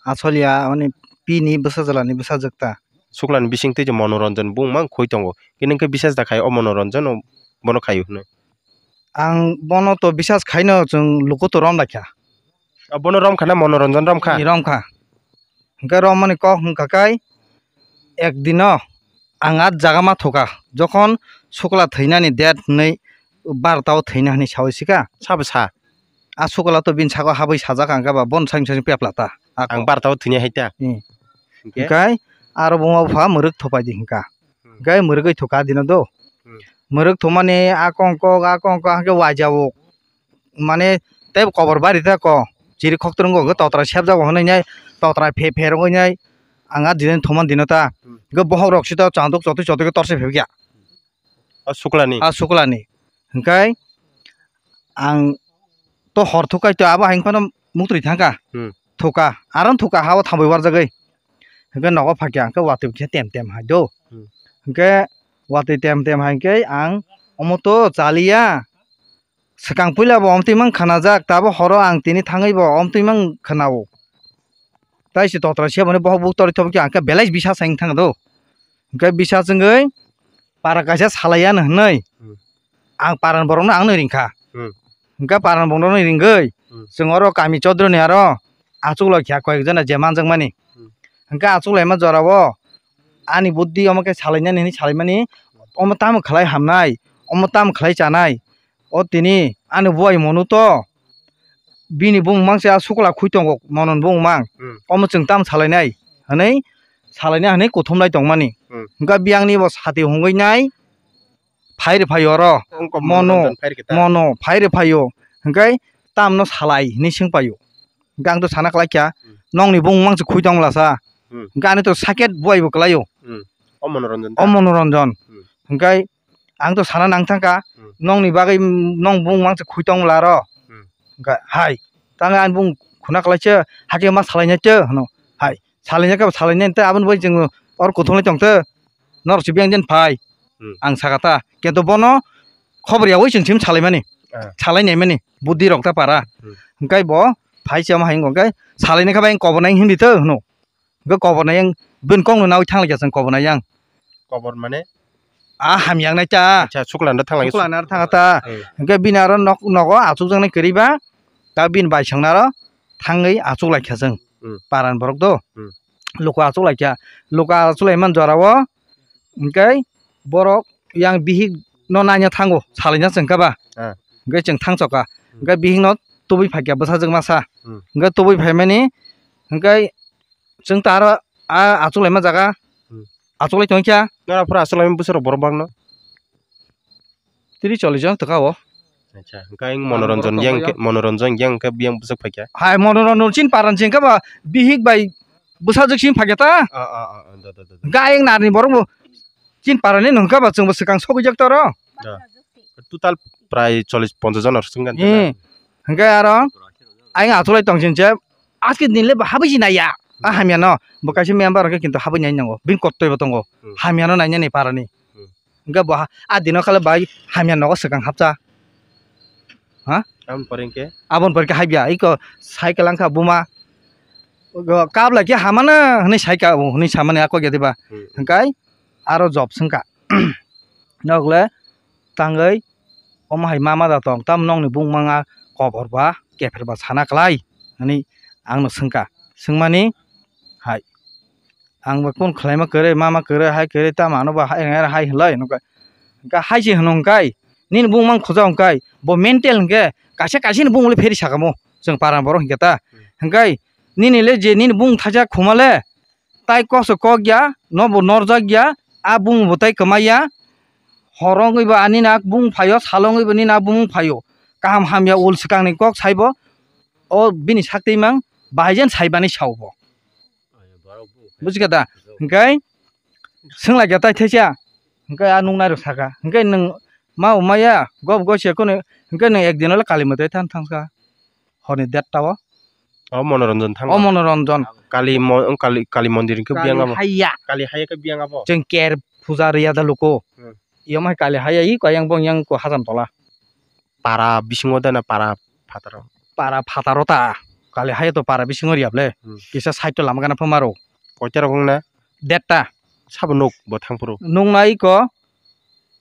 Asol ya, oni pini bwsajwlani bwsajwk ta. Suklani bising twi je Monoranjan bung mang khoi tongo. Kini khe bisas da khai o Monoranjan o bono khaio hwnwi. Ang bono to bisas khaino chwng luku to rom laikha. Abono romkha na Monoranjan romkha? Ni romkha. Hwnkhe romani kok wngkha kai ek dino ang a jaga ma thuka. Jokhon sukla thwinani date hwnwi barota o thwina hwnwi saui sika. Sabo sa? A sukla to bini saka habwi sajak ang khe ba bon saimsong pepla ta. Ako. Ang barota o thwina hai ta? Hmm. Hwnkhe? Hwnkhe aro buma bupha mwrwk thupai di hwnkha. Hmm. Hwnkhe mwrwgwi thuka dino do. Hmm. Mwrwk thumani a kongkok, a kongkok hwnkhe waijao. Mane tei kobor bari ta ko. Chiri khok twrwngwi hwnkhe totra sepjago hwnwi nai, totra phe phe rwngwi nai. Ang a dino thuman dino ta. Hmm. Hwnkhe bohok rok sita chanduk chotwi chotwi khe torse phebya. O suklani? A suklani. Hwnkhe ang to hor thukai to abo hai phano muktwi thangkha. Hmm. Thuka. Aro thuka ha o thambai warjagwi. Hwnkhe nogo phakya hwnkhe watwi khe tem tem hai do. Hmm. Hwnkhe watwi tem tem hai khe ang omo to chaliya. Swkang puila bo omtwi mang khanajak, tabo horo ang tini thangwi bo omtwi mang khanao. Tai se totra se boni bohok buk tori thobokhe ang khe belai bisa sai wng thang do. Hwnkhe bisa chwngwi para kaisa salai ya hwnwi. Hmm. Ang paran borokno ang nwi ringkha. Hmm. Hwnkhe paran borokno ringwi, hmm, chwng oro kami Chaudhary ni aro achuk lai kha koyek jona je manjak mani. Hmm. Hwnkhe achuk laima jorao ani buddhi omo khe salainani hwnwi salaimani, omo tamo khlai hamnai, omo tamo khlai chanai. O tini ani buai monu to bini bumung mangse a sukla khui tongo, monon bumung mang. Hmm. Omo chwng tam salainai hwnwi, salainai hwnwi kuthumlai tongmani. Hmm. Hwnkhe biyangni bo sati hongwi nai phai rw phaio oro. Wngkha mono, monoranjan phai rw khe ta? Mono phai rw phaio. Hwnkhe tamno salai hwnwi swng paio. Hwnkhe ang to sana kwlai kha, hmm, nokni bumung mangse khui tong mlasa. Hmm. Hwnkhe ani to sakhe buai bo kwlaio. Hmm. O monoranjan ta? O monoranjan. Hmm. Hwnkhe ang to sana nang thangkha, hmm, nokni bagwi, mm, nok bung mangse khui tong laro. Hmm. Hwnkhe hai, tangwi ani bung khuna kwlaisa, hakhe ma salainai to hwno. Hai, salainai khe salainai, tei aboni bai chwng oro kuthumlai tong to, norok se biyang den phai. Hmm. Ang saka ta, kento bono khobor yaui chwng sim salaimani. Ah. Salainaimani, buddhi rok ta para. Hmm. Hwnkhe bo phai se omo hai wngkha, hwnkhe salainai khe bai ang kobor nai himdi to hwno. Hwnkhe kobor nai yang bini kokno naui thang lai kha chwng kobor nai yang. Kobor mane? A hamyang nai ta. Acha, sukla no thang lai. Sukla no thang ta. Hmm. Hwnkhe bini aro nok, nogo achuk jak nai kwrwi ba. Ta bini bai swng naro thangwi achuk lai kha chwng. Hmm. Paran borok do. Hmm. Luku achuk lai kha. Luku achuk lai man jora o. Hwnkhe borok yang bihik no naina thango. Salaina chwng kha ba. Ah. Hwnkhe chwng thang choka. Hmm. Hwnkhe bihik no tubui phai kha bwsajwk masa. Hmm. Hwnkhe tubui phai mani. Hwnkhe chwng ta aro a achuk laima jaga, hmm, achuk lai tong kha. Nora phura achuk laima bwsarok borok bangno? Tiri chollish jon tongkha o. Acha, hwnkhe ang monoranjan yang khe, monoranjan yang khe biyang bwswk phaikha. Hai, monoranjan chin paran ching kha ba bihik bai bwsajwk ching phaikha ta. Ah, ah, ah, ah, da, da, da, da. Hwnkhe ayang narni borok bo chin parani nung kha ba chwng bo swkang sogwi jak toro. Da. Total prai chollish ponchash jon swng kha. Hmm. Hwnkhe aro ayang achuk lai tong chin che. Aske din le habwi si naiya. A hamya no, bo kaisa member hwnkhe kintu habwi nai nango. Bini kottoi bo tongo. Hmm. Hamya no nainani parani. Hmm. Hwnkhe bo ha, a dino khala bai hamya nogo swkang hapcha. Ha? Aboni pore hwnkhe? Aboni pore khe habya. Iko cycle wngkha buma. Go, kap lai khe hamano hwnwi saika, hwnwi samani a kok ya diba. Hmm. Hwnkhe aro job swngkha. Nokle tangwi omo hai mama da tong, tamo nokni bung manga kobor ba kepher ba sana klai hwnwi ang no swngkha. Swngmani hai ang ba kun khlaima kwrwi, mama kwrwi, hai kwrwi, tamo ano ba hai, hai, hai hwnlai hwnwi. Hwnkhe hai se hwno hwnkhe nini bung mang khoja hwnkhe bo mental hwnkhe kaisa kaisa ni bung le pheri sakamo chwng para borok hwnkhe ta. Hwnkhe nini le je nini bung thaisa khuma le tai kok se kok ya, no bo norjak ya, a bung bo tai kwmai ya. Hor wngwi bo ani na bung phaio, sal wngwi bo nini na bung phaio. Kaham hamya ul swkang ni kok sai bo, o bini sak twi mang, bahai jen sai bani sao bo. Buji kha da? Hwnkhe swng lai kha tai thaisa, hwnkhe a nung nai rok saka, hwnkhe nwng ma o maya, gob gosia kunu, hwnkhe nwng ek din o le kali mwtai than thang kha. Horni derta o. O Monoranjan thango. O Monoranjan. Kali mo-, Kali, Kali mondir hwnkhe Kali biyang abo. Haiya. Kali haiya khe biyang abo. Chwng ker puja riya da luko. Hmm. Iyo mai Kali haiya i koyang bong yang ko Hasan tola. Para bisingo da na para phataro? Para phataro ta. Kali haiya to para bisingo riya ble. Hmm. Kisa side to lama gana phamaro. Koita rok wng na? Derta. Sabo nuk bo thang phuru. Nung nai ko.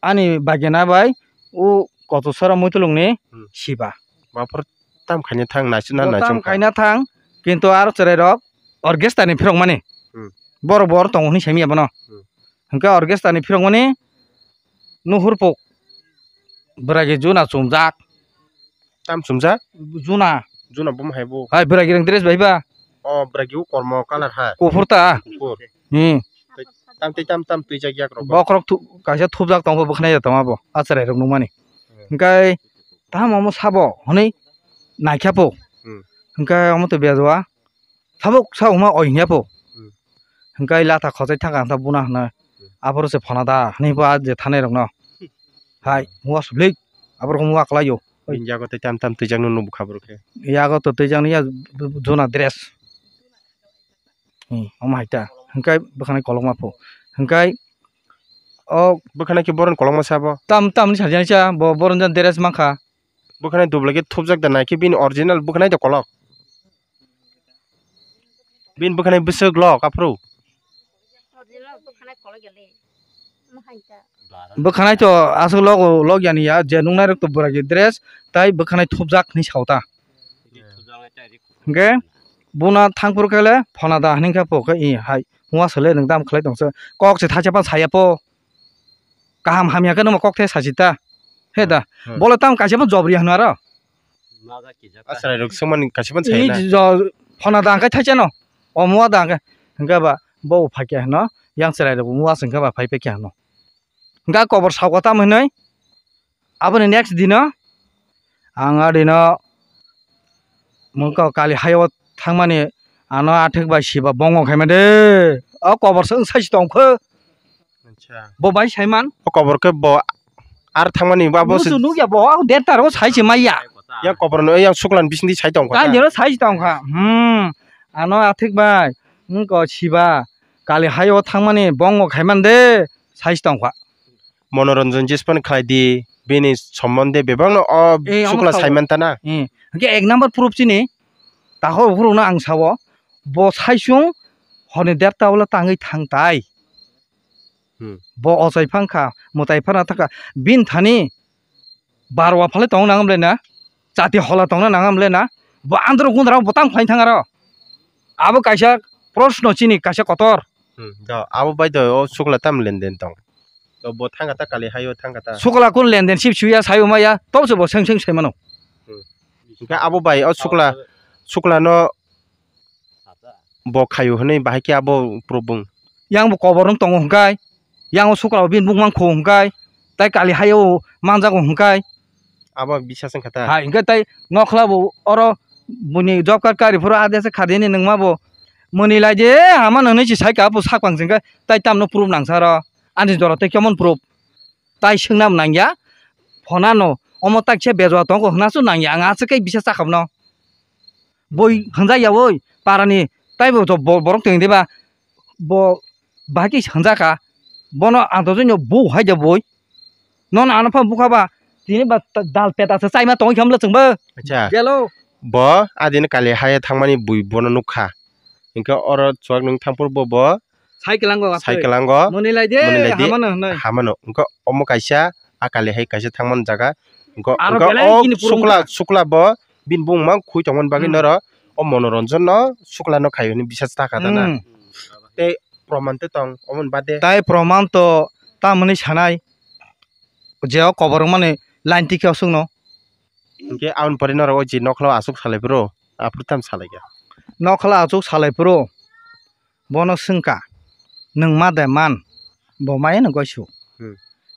Ani bagena bai o Koto Sora Muitulungni Hmm. Siba. Baphor tam khaina thang, naisina Bo tam naisong kha. Khaina thang, kintu aro chwrairok orchestra ni phirokmani. Hmm. Borok bo oro tongo hwnwi saimanya bono. Hmm. Hwnkhe orchestra ni phirokmani nuhurpuk bwragi juna chumjak. Tam chumjak? Juna. Juna bum hai bo. Hai bwragi rang dress bai ba. O bwragi o kormo colour hai. Kuphur ta. Kuphur. Hmm. Tei tam tei tam tam twijak yak rok. Bokhorok thu-, kaisa thupjak tongbo bwkhnai ya tongma bo. A chwrai rok nukmani. Hmm. Hwnkhe tamo omo sabo hwnwi naikha po. Hmm. Hwnkhe omo to bejwa. Tabuk sa wngma oi hwnya po. Hmm. Hwnkhe latha khosai thangkha ang ta buna hwnwi. Hmm. Aphuru se phona da hwnwi bo a je thanai rokno. Hai, mua sublik. Aphuru mua kwlaio. Bini yago tei tam tam twijak no nukha borok khe. Yago to twijak ni ya juna dress. Hmm, omo hai ta. Hwnkhe bwkhanai kolokma pho. Hwnkhe o bwkhanai khe boron kolokma sabo. Tam tam ni sajani cha bo boron jan dress mankha. Bwkhanai dubla khe thupjak da nai khe bini original bwkhanai da kolok. Bini bwkhanai bwswk lok aphuru. Bwkhanai to aswk logo lok yani ya je nuknai rok to bwragi dress tai bwkhanai thupjak hinwi sao ta. Hwnkhe buna thangphuru khe le phona da hwnwi khe po khe i hai mua sole nwng dam khlai tongsa kok se thaisa phano saya po. Kaham hamya khe nwng kok the sasi ta. He da. Hmm. Bole tam kaisa phano job riya hwnwi aro. A chwrai rok swngmani kaisa phano sai na. I jo phona da hwnkhe thaisa no. O mua da hwnkhe. Hwnkhe ba bo phai khe hwno. Yang chwrai rok mua swngkhe ba phai phai khe hwno. Hwnkhe kobor sao kha tamo hinwi. Aboni next dino ang a dino mungkha kali haio thangmani ano athik bai siba bongo khaima de. O kobor se wng sai si tong kho. Acha. Bo bai saiman. O kobor khe bo ar thangmani ba bo se. Musu nukya bo, o der tar o sai se maya. Yang kobor no yang suklan bising di sai tong kha. Kan jero sai se tong kha. Hmm. Ano athik bai. Wng ko siba. Kali haio thangmani bongo khaiman de. Sai se tong kha. Monoranjan jespan khlai di. Bini sombonde bebak no o Eh, omo sukla sao. Saiman ta na. Eh. Hwnkhe ek number proof chini. Takhor ukhur no ang sao. Bo sai sung. Honi der ta ulo tangwi thang tai. Hmm. Bo ochai phang kha, mwtai phano thang kha. Bini thani barwa phalai tong nang le na, chati hola tong nang le na, bo andro gundra bo tam khlai thang aro. Abo kaisa proshno chini kaisa kotor. Hmm, do, abo bai do o sukla tam lenden tong. Do bo thang kha ta kali haio thang kha ta. Sukla kun lenden sip suya sayo maya, to se bo seng seng sai mano. Hmm. Hwnkhe abo bai o sukla, sukla no Bo khaio hwnwi bahai khe abo proof bung. Yang bo kobor wng tongo hwnkhe, yang o sukla o bini bung mankho hwnkhe, tai kali hai o manjago hwnkhe. Abo bisas wngkha ta? Hai hwnkhe tai nokhla bo oro buini job card kari phuru adese khadini nungma bo mwnwi lai de hama nwnwi si sai ka bo sak pang se hwnkhe tai tamno proof nangsa ro ani jora tei kemon proof? Tai swngnam nangya phonano omo taksa bejwa tongo hwnasu nangya ang aswk khe bisa chakhabno. Boi hwnjak ya oi, parani Taibo to bo-, borok tong diba, bo bahai khe sanjaka, bono antojoino bo hai de boi. Nono ano pha bukha ba, tini ba ta-, dal peta se chaima tongwi khamle chwngbo. Acha. Gelo. Bo adini kali hai thangmani bui bono nukha. Hinkhe oro chuwak nwng thangphuru bo, bo Sai kwlango, sai kwlango. Mwnwi lai de, mwnwi lai de. Hamano hwnwi. Hamano. Hinkhe omo kaisa, a kali hai kaisa thangmani jaga. Hinkhe, aro hinkhe belai o chini purung sukla, kha. Sukla bo bini bumung mang khui tongmani bagwi Hmm. Noro o monoranjan no sukla no khai hwnwi bisas ta kha ta na. Hmm. Tei proman tei tong, omo ni bade. Tai proman to tamoni sanai, je o kobor wngmani line tikhe aswkno. Hinkhe aboni pore norok o je nokhla o aswk salai phuru, aphuru tamo salai kha. Nokhla o aswk salai phuru, bono swngkha, "Nwng ma de man?" Bo maya no goisu. Hmm.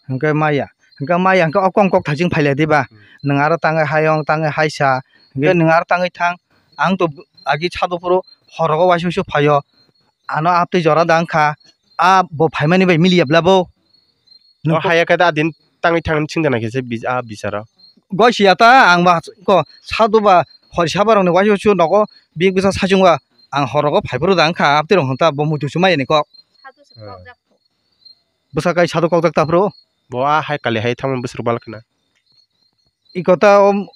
Hinkhe maya, hinkhe maya hinkhe o kong kok thaising phailai diba? Hmm. Nwng aro tangwi hayung, tangwi haisa, hinkhe nwng aro tangwi thang. Ang to agi chado phuru horogo waisa waisa phaio. Ano aptwi jora da wngkha. A bo phaimani bai miliya bla bo. O haya khe da din tangwi thangni singdana khe se bi-, a bicharo. Goi siya ta ang ba ko sadu ba hori sabarokni waisa waisa nogo bik bwsa sachung ba ang horogo phaiphuru da wngkha aptwi rok hwn ta bo muitu chumai ni kok. Sadu se kok jak. Bwsa kai sadu kok jak ta phuru. Bo a hai kali hai thangma bwswk bal khna. Iko ta o,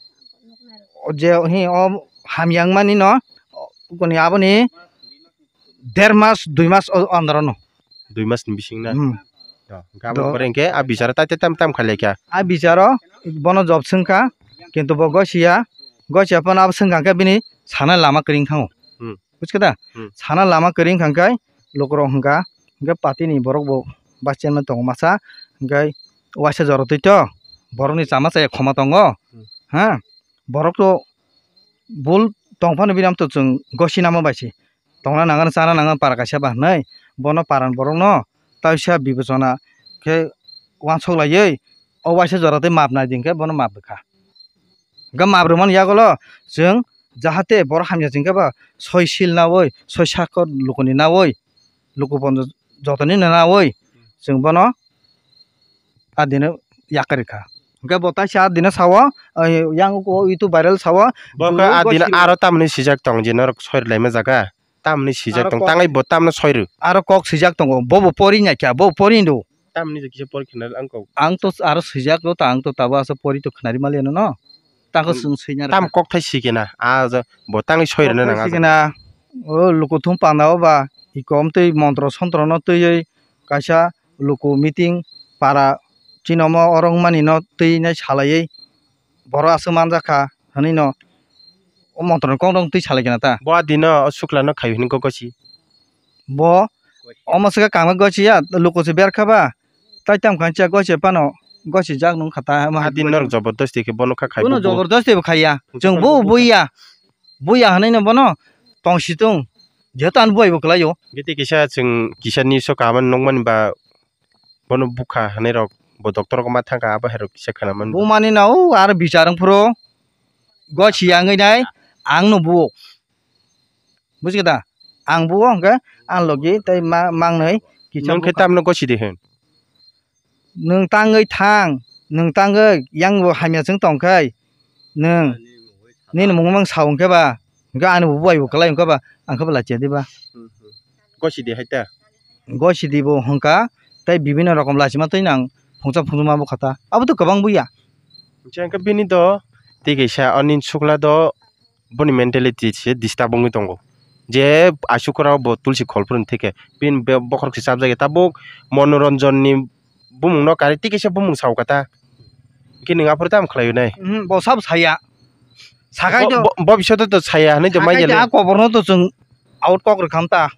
o je hi o hamya wngmani no, o koni aboni der mas, dui mas o andaro no. Dui mas ni bising na? Hmm. To, hingke aboni pore hingke a bicharo tai tai tam tam khailai kha. A bicharo bono job swngkha, kintu bo gosia, gosia phano abo swngkha hingke bini sana lama kwrwng thango. Hmm. Buchkha da? Hmm. Sana lama kwrwng wngkha khe lukurok hwnkha, hwnkhe party ni borok bo vice chairman tongo masa, hwnkhe waisa jora twi to borokni chama chaya khoma tongo. Hmm. Ha? Borok to bul tong phano bini to chwng gosi namo bai se. Tongna nangani chana nangani para kaisa ba hwnwi bono para ni borokno taisa bibechona khe uansuk laiwi o waisa jora twi map nai di hwnkhe bono map rwkha. Hwnkhe map rwmani yagulo chwng jahate borok hamya chwng khe ba soi sil naui, soi sakor lukuni naui, luku bonjo jotoni naui chwng bono adino yakarwi kha. Hwnkhe bo taisa adino sao, yang uko YouTube viral sao, bo khe adino aro tamni sijak tong je norok soi rwlaima jaga, tamni sijak tong, tangwi bo tamno soi rw. Aro kok sijak tongo, bobo pori naikha, bo pori do. Tamni je kisa pori khna ang kok. Ang to aro swijak rw ta, ang to tabo asa pori to khnari maliya no. Tako chwng swina rw. Tam kok thai sikena, a bo tangwi soi rwna nang. Sikena, o luku thum panda o ba, ikom twi montro sontro no twiwi kaisa luku meeting para chinomo oro wngmani no twi nai salaiwi borok aswk manjakha hwnwi no o montro ni kok no twi salai kena ta. Bo adino o sukla no khai hwnwi kok gosi. Bo omo se kangma gosi ya, luku se ber kha ba. Tai tam khan cha gosi phano, gosi jak nung kha ta. Adi norok jabardasti khe bono kha khai. Bono jabardasti bo khaiya. Chwng bo buya. Buya hwnwi no bono tong si tung. Jehetu ani buai bo kwlai o. Gete kisa chwng kisa news o kaham nukmani ba bono bukha hwnwi rok bo doctor rok ma thang kha abo hai rok kisa khna mani. Bumani no o aro bichar wng phuru gosi ya wngwi nai ang no buo. Buji da? Ang buo hwnkhe ang logi tei ma-, mangnwi kisa. Nwng khe bukha. Tamno gosi de hwn? Nwng tangwi thang, nwng tangwi yang bo hamya chwng tong khai, nwng nini mung mang sa hwnkhe ba, hwnkhe ani bo buai bo kwlai hwnkhe ba, ang khe bo lachiya diba? Gosi de hai ta? Gosi di bo hwnkha, tei bibinno rokom lachima twi nang phungsa phunjuma bo kha ta, abo to kwbang buya. Hwnkhe bini do tei kaisa ani sukla do boni mentality se disturb wngwi tongo. Je asukra bo tulsi khol phuru theke bini be-, bokhorok se chapjak ya tabuk Monoranjan ni bumung no kari tei kaisa bumung sao kata. Hwnkhe nwng aphuru tamo khlai nai? Mhm, bo sabo saya. Sakai bo, to bo, bo bisoto to saya hwnwi to sakai manya to le. A kobor no to chwng out kok rwkham ta.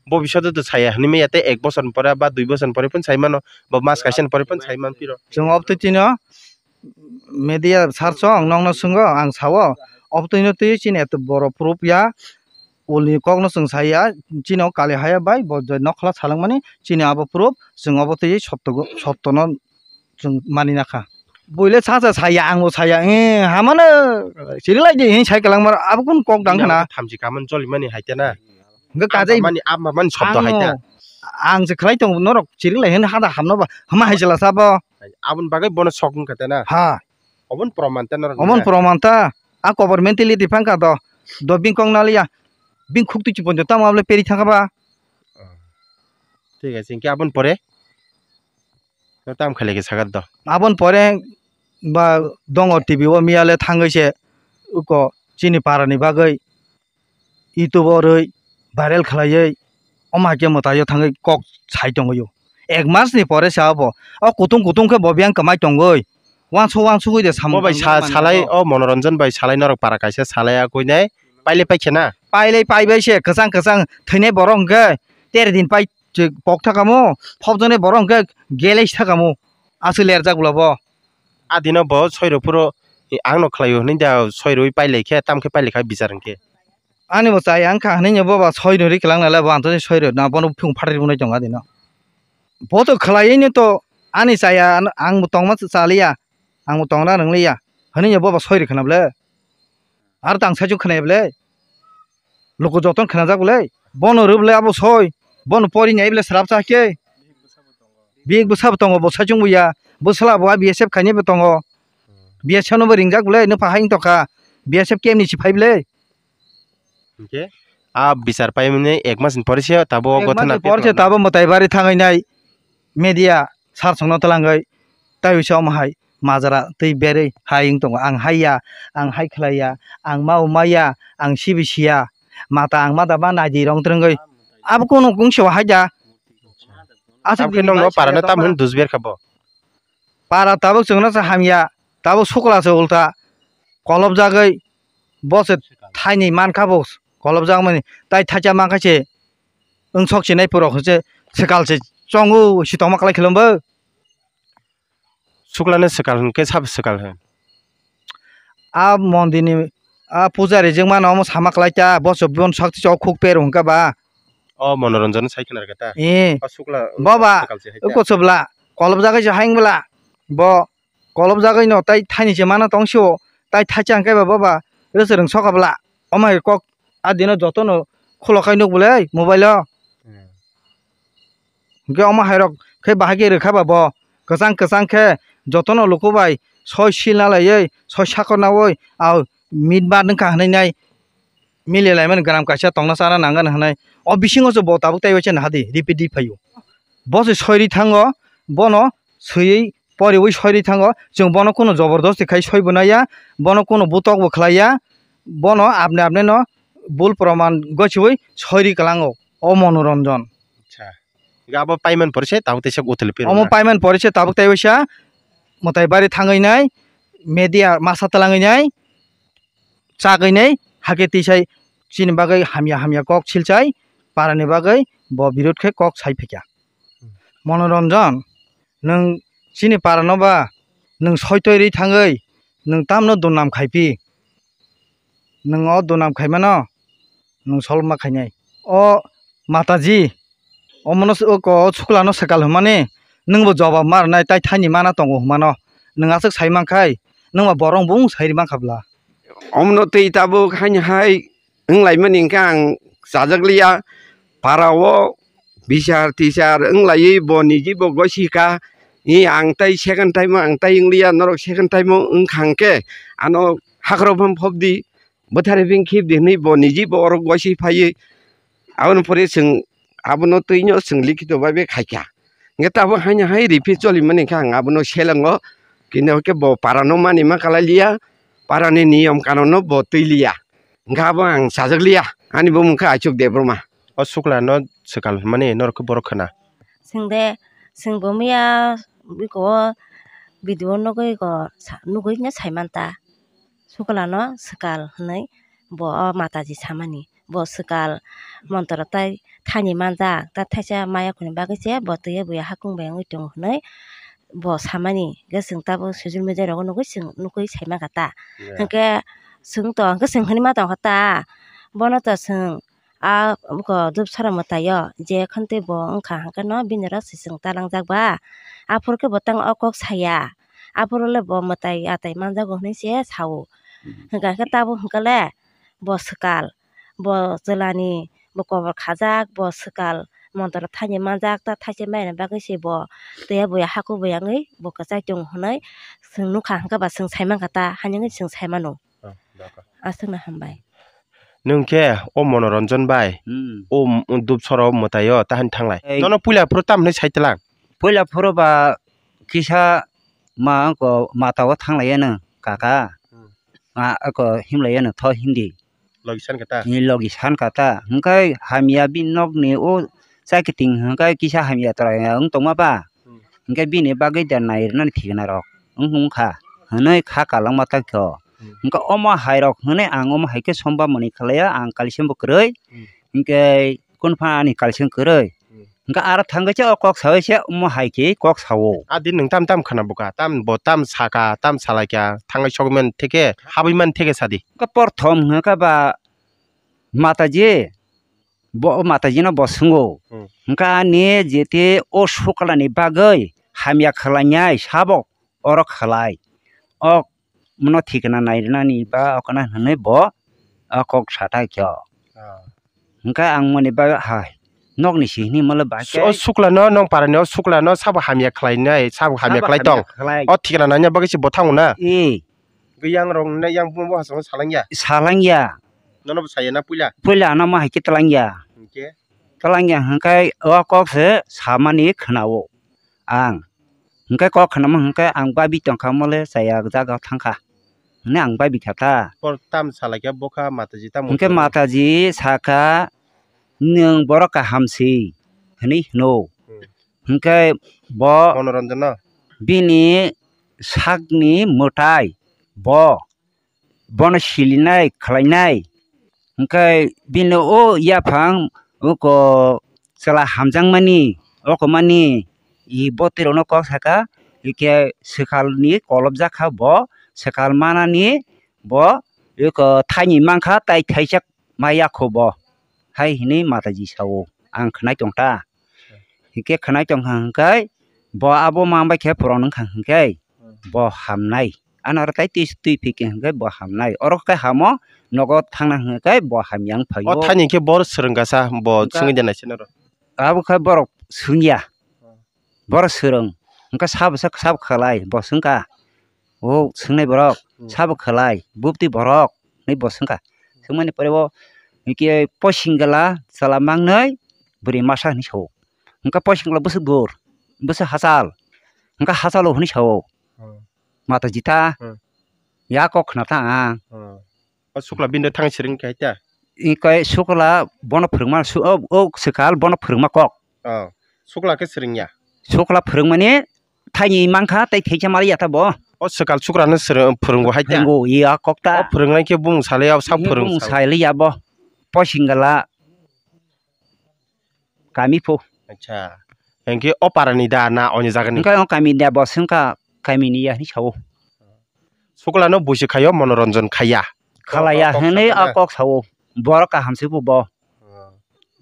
Bo bisoto to saya hwnwi manya tei ek bosor ni pore ba dui bosor ni pore phun sai mano. Bo mas kaisa ni pore phun sai man phiro. Chwng obtwi tino media sar song nokno swngw ang sao, obtwino twi chini eto borok proof ya, ulni kokno chwng saya, chini o kali haya bai bo je nokla salangmani chini abo proof, chwng obo twi sotto, sottono chwng mani nakha. Buile sacha saya, angbo saya, eh, hamano chiriklai di, hing sai kwlangma, abo kunu kok dang khna. Thamchi kaman cholimani hai tena. Hwnkhe kajai mani, ama mani sotto hai ta. Ang se khlai tongo, norok chiriklai hwn hada hamno ba, hama hai jela sabo. Aboni bagwi bono sok wngkha tena. Ha. Obon proman ta norok. Obon proman ta. A kobor mentality phangkha do. Do bini kok naliya. Bini khuk twi chipon tamo able peri thangkha ba. Oh. Thik ase, hinkhe aboni pore? No tam khailai khe sakha do. Aboni pore ba dongo T V o miyale thangwi se uko chini parani bagwi YouTube o rwi viral khlaiwi omo hai khe mwtaio thangwi kok sai tongwi o. Ek mas ni pore se abo. O kutung kutung khe bo biyang kwmai tongwi. Wansuk wansuk wi de samung Bo bai tangwi sa-, mani salai abo. O Monoranjan bai salai norok para kaisa salai a koi nai. Pailai paikhe na? Pailai paibai se kwchang kwchang thwinai borok hwnkhe tere din pai pok thakamo, phobjaknai borok hwnkhe gelai thakamo. Aswk lerjak bwla bo. A dino bo soiro phuru, e, ang no khlaio hwnwi da soiroi pailai khe, tam khe pailai kha bichar hwnkhe. Ani bo chaya wngkha hwnwi bo ba soiroi ri kwlang nalai bo ang to soiroi na bono phung phatri bunai tongo adino. Bo to khlaiwi no to ani chaya ang bo tongma chaliya, ang bo tongna rwngliya hwnwi bo ba soiroi khna bwle. Aro tang saichung khwnai bwle. Luku joton khwnajak bwle. Bono rw bwle abo soi. Bono pori nai bwle srapsa khe. Big bwsa bo tongo, bo saichung bo ya. Bwsla bo B S F khainai bo tongo. B S F no bo ringjak bwle, no pha hai wng tokha. B S F camp ni si phai bwle. Hinkhe a bichar paimani ek mas ni pore se tabo Ek gotha mas ni pore se nang tabo mwtai bari thangwi nai. Media sar songno twlangwi taiwi se omo hai majra twi berwi hai wng tongo. Ang hai ya, ang hai khlai ya, ang ma o ma ya, ang sibi si ya, mata ang ma da ma nai di rong twrwngwi. Abo kunu kung se o hai da. Aswk Tabukhe bini nokno bai parano saya tamo tongma. Hwn dusber kha bo? Para tabuk chwngno se hamya, tabuk sukla se ulta kolopjagwi bo se thaini mankha bo kolopjakmani tai thaisa mankha se wng sok sinai purok se swkal se chongo si tongma kwlai khilombo. Suklano swkal hwn khe sabo swkal hwn? A mondirni a pujari jwngmano omo sama kwlai ta, bo se boni sakti chok khuk pero hwn kha ba. O Monoranjan sai khna rwkha ta? Eh. O sukla Bo ba, swkal se hai ta? Uko chwbla, kolobjagwi se hai wng bwla. Bo kolobjagwi no tai thaini se mana tong sio, tai thaisa hwn khe ba bo ba rwchwrwng sokha bwla. Omo hai kok a dino jotono khulokhai nuk bwle mobile o. Hmm. Hwnkhe omo hairok khe bahai khe rwkha ba bo kwchang kwchang khe jotono luku bai soi silna laiwi soi sakor naui a meet bar wngkha hwnwi nai mili laimani gram kaisa tongna chana nangani hwnwi o bisingo se bo tabuk tei waisa naha di repeat di phaio. Bo se soi ri thango, bono swiwi poriwi soi ri thango, chwng bono kunu jobordosti khai soi bo naiya, bono kunu butok bo khlaiya, bono apni apni no bul proman gochiwi soi ri kwlango o Monoranjan. Acha. Ga abo paiman pore se tabuk teisa utile piro Omo na. Paiman pore se tabuk tei waisa mwtai bari thangwi nai, media masa twlangwi nai, chagwi nai, hakhe tisai chini bagwi hamya hamya kok silchai, parani bagwi bo birod khe kok sai phikya. Monoranjan, nwng chini parano ba nwng soitoi ri thangwi nwng tamno dunam khai phi? Nwng o dunam khaimano nwng solma khainai. O Mataji, omono s-, o ko-, o suklano swkal hwnmani nwngbo jobab ma rwnai, tai thaini mana tongo hwnmano. Nwng aswk sai mankhai, nwngma borok bung sai ri mankha bwla. Omono twi tabuk haino hai wng laimani hwnkhe ang chajakliya. Para o bichar tichar wng laiwi bo niji bo gosi kha. I ang tai second time o ang tai wng liya, norok second time o wng kha hwnkhe ano hakhorok phano phobdi. Bwthari bini khibdi hwnwi bo niji bo oro gosi phaiwi aboni pore chwng abono twino chwng likhito bai bai khaikha. Hwnkhe tabuk haino hai repeat cholimani khe ang abono selengo, kini hwnkhe bo parano manima kwlai liya, parani niyom kanunno bo twi liya, hwnkhe abo ang chajak liya, ani bumung khe Aichuk Debbarma. O suklano swkal hwnmani norok khe borok khna. Chwng de, chwng bo miya biko o video o nugwi go sa-, nugwi no sai man ta. Suklano swkal hwnwi bo o Mataji samani. Bo swkal montro tai thaini manjak, ta thaisa maya khuni bagwi se bo twiya buya hakung bai wngwi tongo hwnwi bo samani. Hwnkhe chwng tabuk social media rogo nugwi chwng nugwi sai mankha ta. Yeah. Hwnkhe chwng to, hwnkhe chwng hwnwi ma tongkha ta. Bono to chwng a, buko dubsara mwtaio je khantwi bo wngkha hwnkhe no bini oro se chwng talangjak ba. Aphuru khe bo tang o kok saya. Aphuru le bo mwtai atai manjago hwnwi se sao. Hmm. Hwnkha khe tabuk hwnkhe le bo swkal, bo chwlani, bo kobor khajak, bo swkal montro thaini manjak, ta thaise mairani bagwi se bo twiya buya hakung buya wngwi bo kwchai tongo hwnwi chwng nukha hwnkhe ba chwng sai mankha ta, hani wngwi chwng sai mano. Oh, dakha. Aswkno hambai. Nwng khe o Monoranjan bai Hmm. o m-, Dupsoro mwtaio tahani thanglai. Ei. Nono puila phuru tamni saitlang? Puila phuru ba kisa ma ko mata o thanglai ano kaka. Hmm. Ma ko himlai ano tho hindi. Logi san kata? Ni logi san kata. Hwnkhe hamya bini nokni o chakiting hwnkhe kisa hamya torai wng tongma ba? Hmm. Hwnkhe bini bagwi da nai rwnani thikna rok wng wngkha hwnwi kha kalangma tongkho. Hmm. Hwnkhe omo hai rok hwnwi ang omo hai khe somba mwnwi khlaiya ang kalsem bo kwrwi. Hmm. Hwnkhe kunu pha ani kalsem kwrwi. Hmm. Hwnkhe aro thangwi se o kok saui se omo hai khe kok sao. A din nwng tam tam khwna buka, tam bo tam saka, tam salaikha, thangwi sogwi man theke, habwi man theke sadi. Hwnkhe porthom hwnkhe ba Mataji, bo Mataji no bo swngo. Hmm. Hwnkhe ani jete o suklani bagwi hamya khlainai sabo oro khlai. O mono thikna nai rwnani ba okna hwnwi bo o kok sata kyo. Ah. Hwnkhe ang moni bagwi hai nokni sihini molo ba O suklano nong parani o suklano sabo hamya khlainai, sabo hamya khlai tong. O thikna nanya bagwi se bo thango na. Ee. Yang rong na yang bo hasong salangya. Salangya. Nono bo saya na puila. Puila ano ma hai khe talangya. Hwnkhe? Talangya hwnkhe o kok se samani khwnao. Ang hwnkhe kok khwnama hwnkhe ang babi tongkha mole chaya jaga thangkha hwnwi ang babi kha ta. Por tam salaikhe bokha Mataji tamo Hwnkhe hwnwi? Mataji sakha, "Nwng borok kaham si," hwnwi hwno. Hmm. Hwnkhe bo Monoranjan no? Bini sakni mwtai bo bono silinai khlainai. Hwnkhe bini o yaphang uko chwla hamjakmani, okomani i botirokno kok saka, hwnkhe swkalni kolobjak kha bo, swkal manani bo uko thaini mankha tai thaijak ma yakho bo, hai hwnwi Mataji sao, ang khwnai tong ta. Hwnkhe khwnai tongkha hwnkhe bo abo ma bai khe phuron wngkha hwnkhe Hmm. bo hamnai. Ano oro tai twi, twi phikhe hwnkhe bo hamnai. Oro khe hamo nogo thangna hwnkhe bo hamya wng phaio. O thani khe bor swrwng kasa bo Hwnkhe swngwi de naisano ro. Abo khe borok swngya. Hmm. Borok swrwng. Hwnkhe sabo sak-, sabo khalai bo swngkha. O swngnai borok Hmm. sabo khalai bupti borok hinwi bo swngkha. Swngmani pore o hwnkhe Posingala chwla mangnai bwrwi masa hinwi sao. Hwnkhe Posingala bwswk dur, bwswk hachal. Hwnkhe hachalo hinwi sao. Hmm. Mata jita. Hmm. Ya kok khna ta ang. Hmm. O sukla bini thang siring khai ta? I kai sukla bono phwrwngma su-, o, o swkal bono phwrwngma kok. Oh. Sukla khe siring ya? Sukla phwrwngmani thaini mankha tei theisa maliya ta bo. O swkal sukrano swrwng-, phwrwngo hai ta? Phwrwngo, iya kok ta. O phwrwngnai khe bumung salai ya, sak Iya phwrwng bumung sal. Salai ya bo. Posingala kami pho. Acha. Hwnkhe o parani da na onyo jagani? Hwnkhe o kamini da bo swngkha kamini ya hinwi sao. Suklano buisi khaio, Monoranjan khaiya. Khalaiya Kok, kok hwnwi sakha a na? Kok sao. Borok kaham se bo bo. Oh.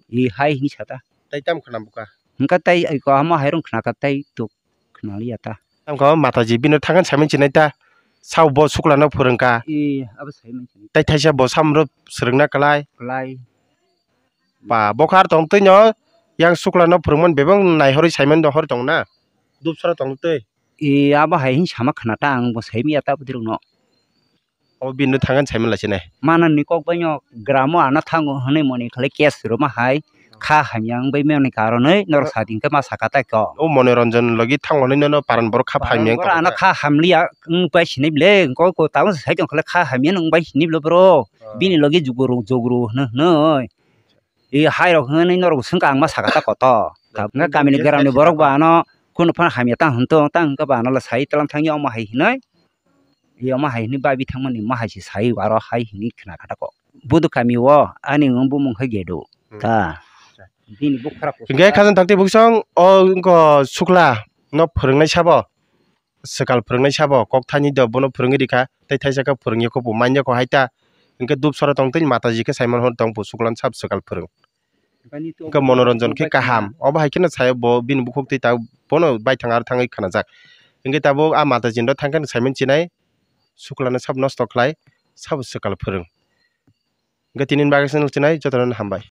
I hai hinwi sata. Tai tam khna buka? Hwnkhe tai ai ko hamo hairung khna kha tai tuk khna liya ta. Tam kha Mataji bino thangan saiman chinai ta. Sao bo suklano phwrwngkha. I abo saiman chinai. Tai thaisa bo samro swrwngna klai. Klai. Ba, bo khe ar tong twi no yang sukla no phwrwngmani bebak naihorwi saiman dohor tong na. Dubsara tong twi. E, abo hai hin sama khna ta ang bo saimya ta bwtwi rok no. Abo bini no thangani saiman lai sinai. Mana ni kok bai no gramo ano thango hwnwi moni khlai case rwma hai kha hamya wng bai mani karonwi norok sa ding khe ma saka tai kok. O Monoranjan logi thango hwnwi no paran borok kha hamya wng tong ano kha hamliya wng bai sinai ble kok ko tamo sai tong khlai kha hamya wng bai sinai ble bro. Bini logi juguru juguru hwnwi hwnwi. E hai rok hwnwi norok swngkha ang ma saka ta koto. Wngkha kamini gramni borok ba ano kunu phano hamya ta hwn tong ta hwnkhe ba ano le sai tlang thangya omo hai hinwi. E omo hai hinwi babi thangmani ma hai se sai aro hai hinwi khna kha ta ko. Budu kami o ani wng bumung khe Gedo. Hmm. Ta. Bini buk khara kusa. Hwnkhe khajang thangtwi buksong o wngkha sukla no phwrwngnai sabo. Swkal phwrwngnai sabo kok thani do bono phwrwngwi rikha tei thaisa khe phwrwngya kho bo manya kho hai ta. Hwnkhe dubsora tong twi Mataji khe saiman hor tong bo suklan sab swkal phwrwng. Hwnkhe Monoranjan khe kaham obo hai kheno sayo bo bini bukhuk twi ta bono baithang aro thangwi khanajak. Hwnkhe tabuk a Mataji no thangkhe saiman chinai suklano sab nosto khlai sabo swkal phwrwng. Hwnkhe tini bagwi channel chinai jotono hambai.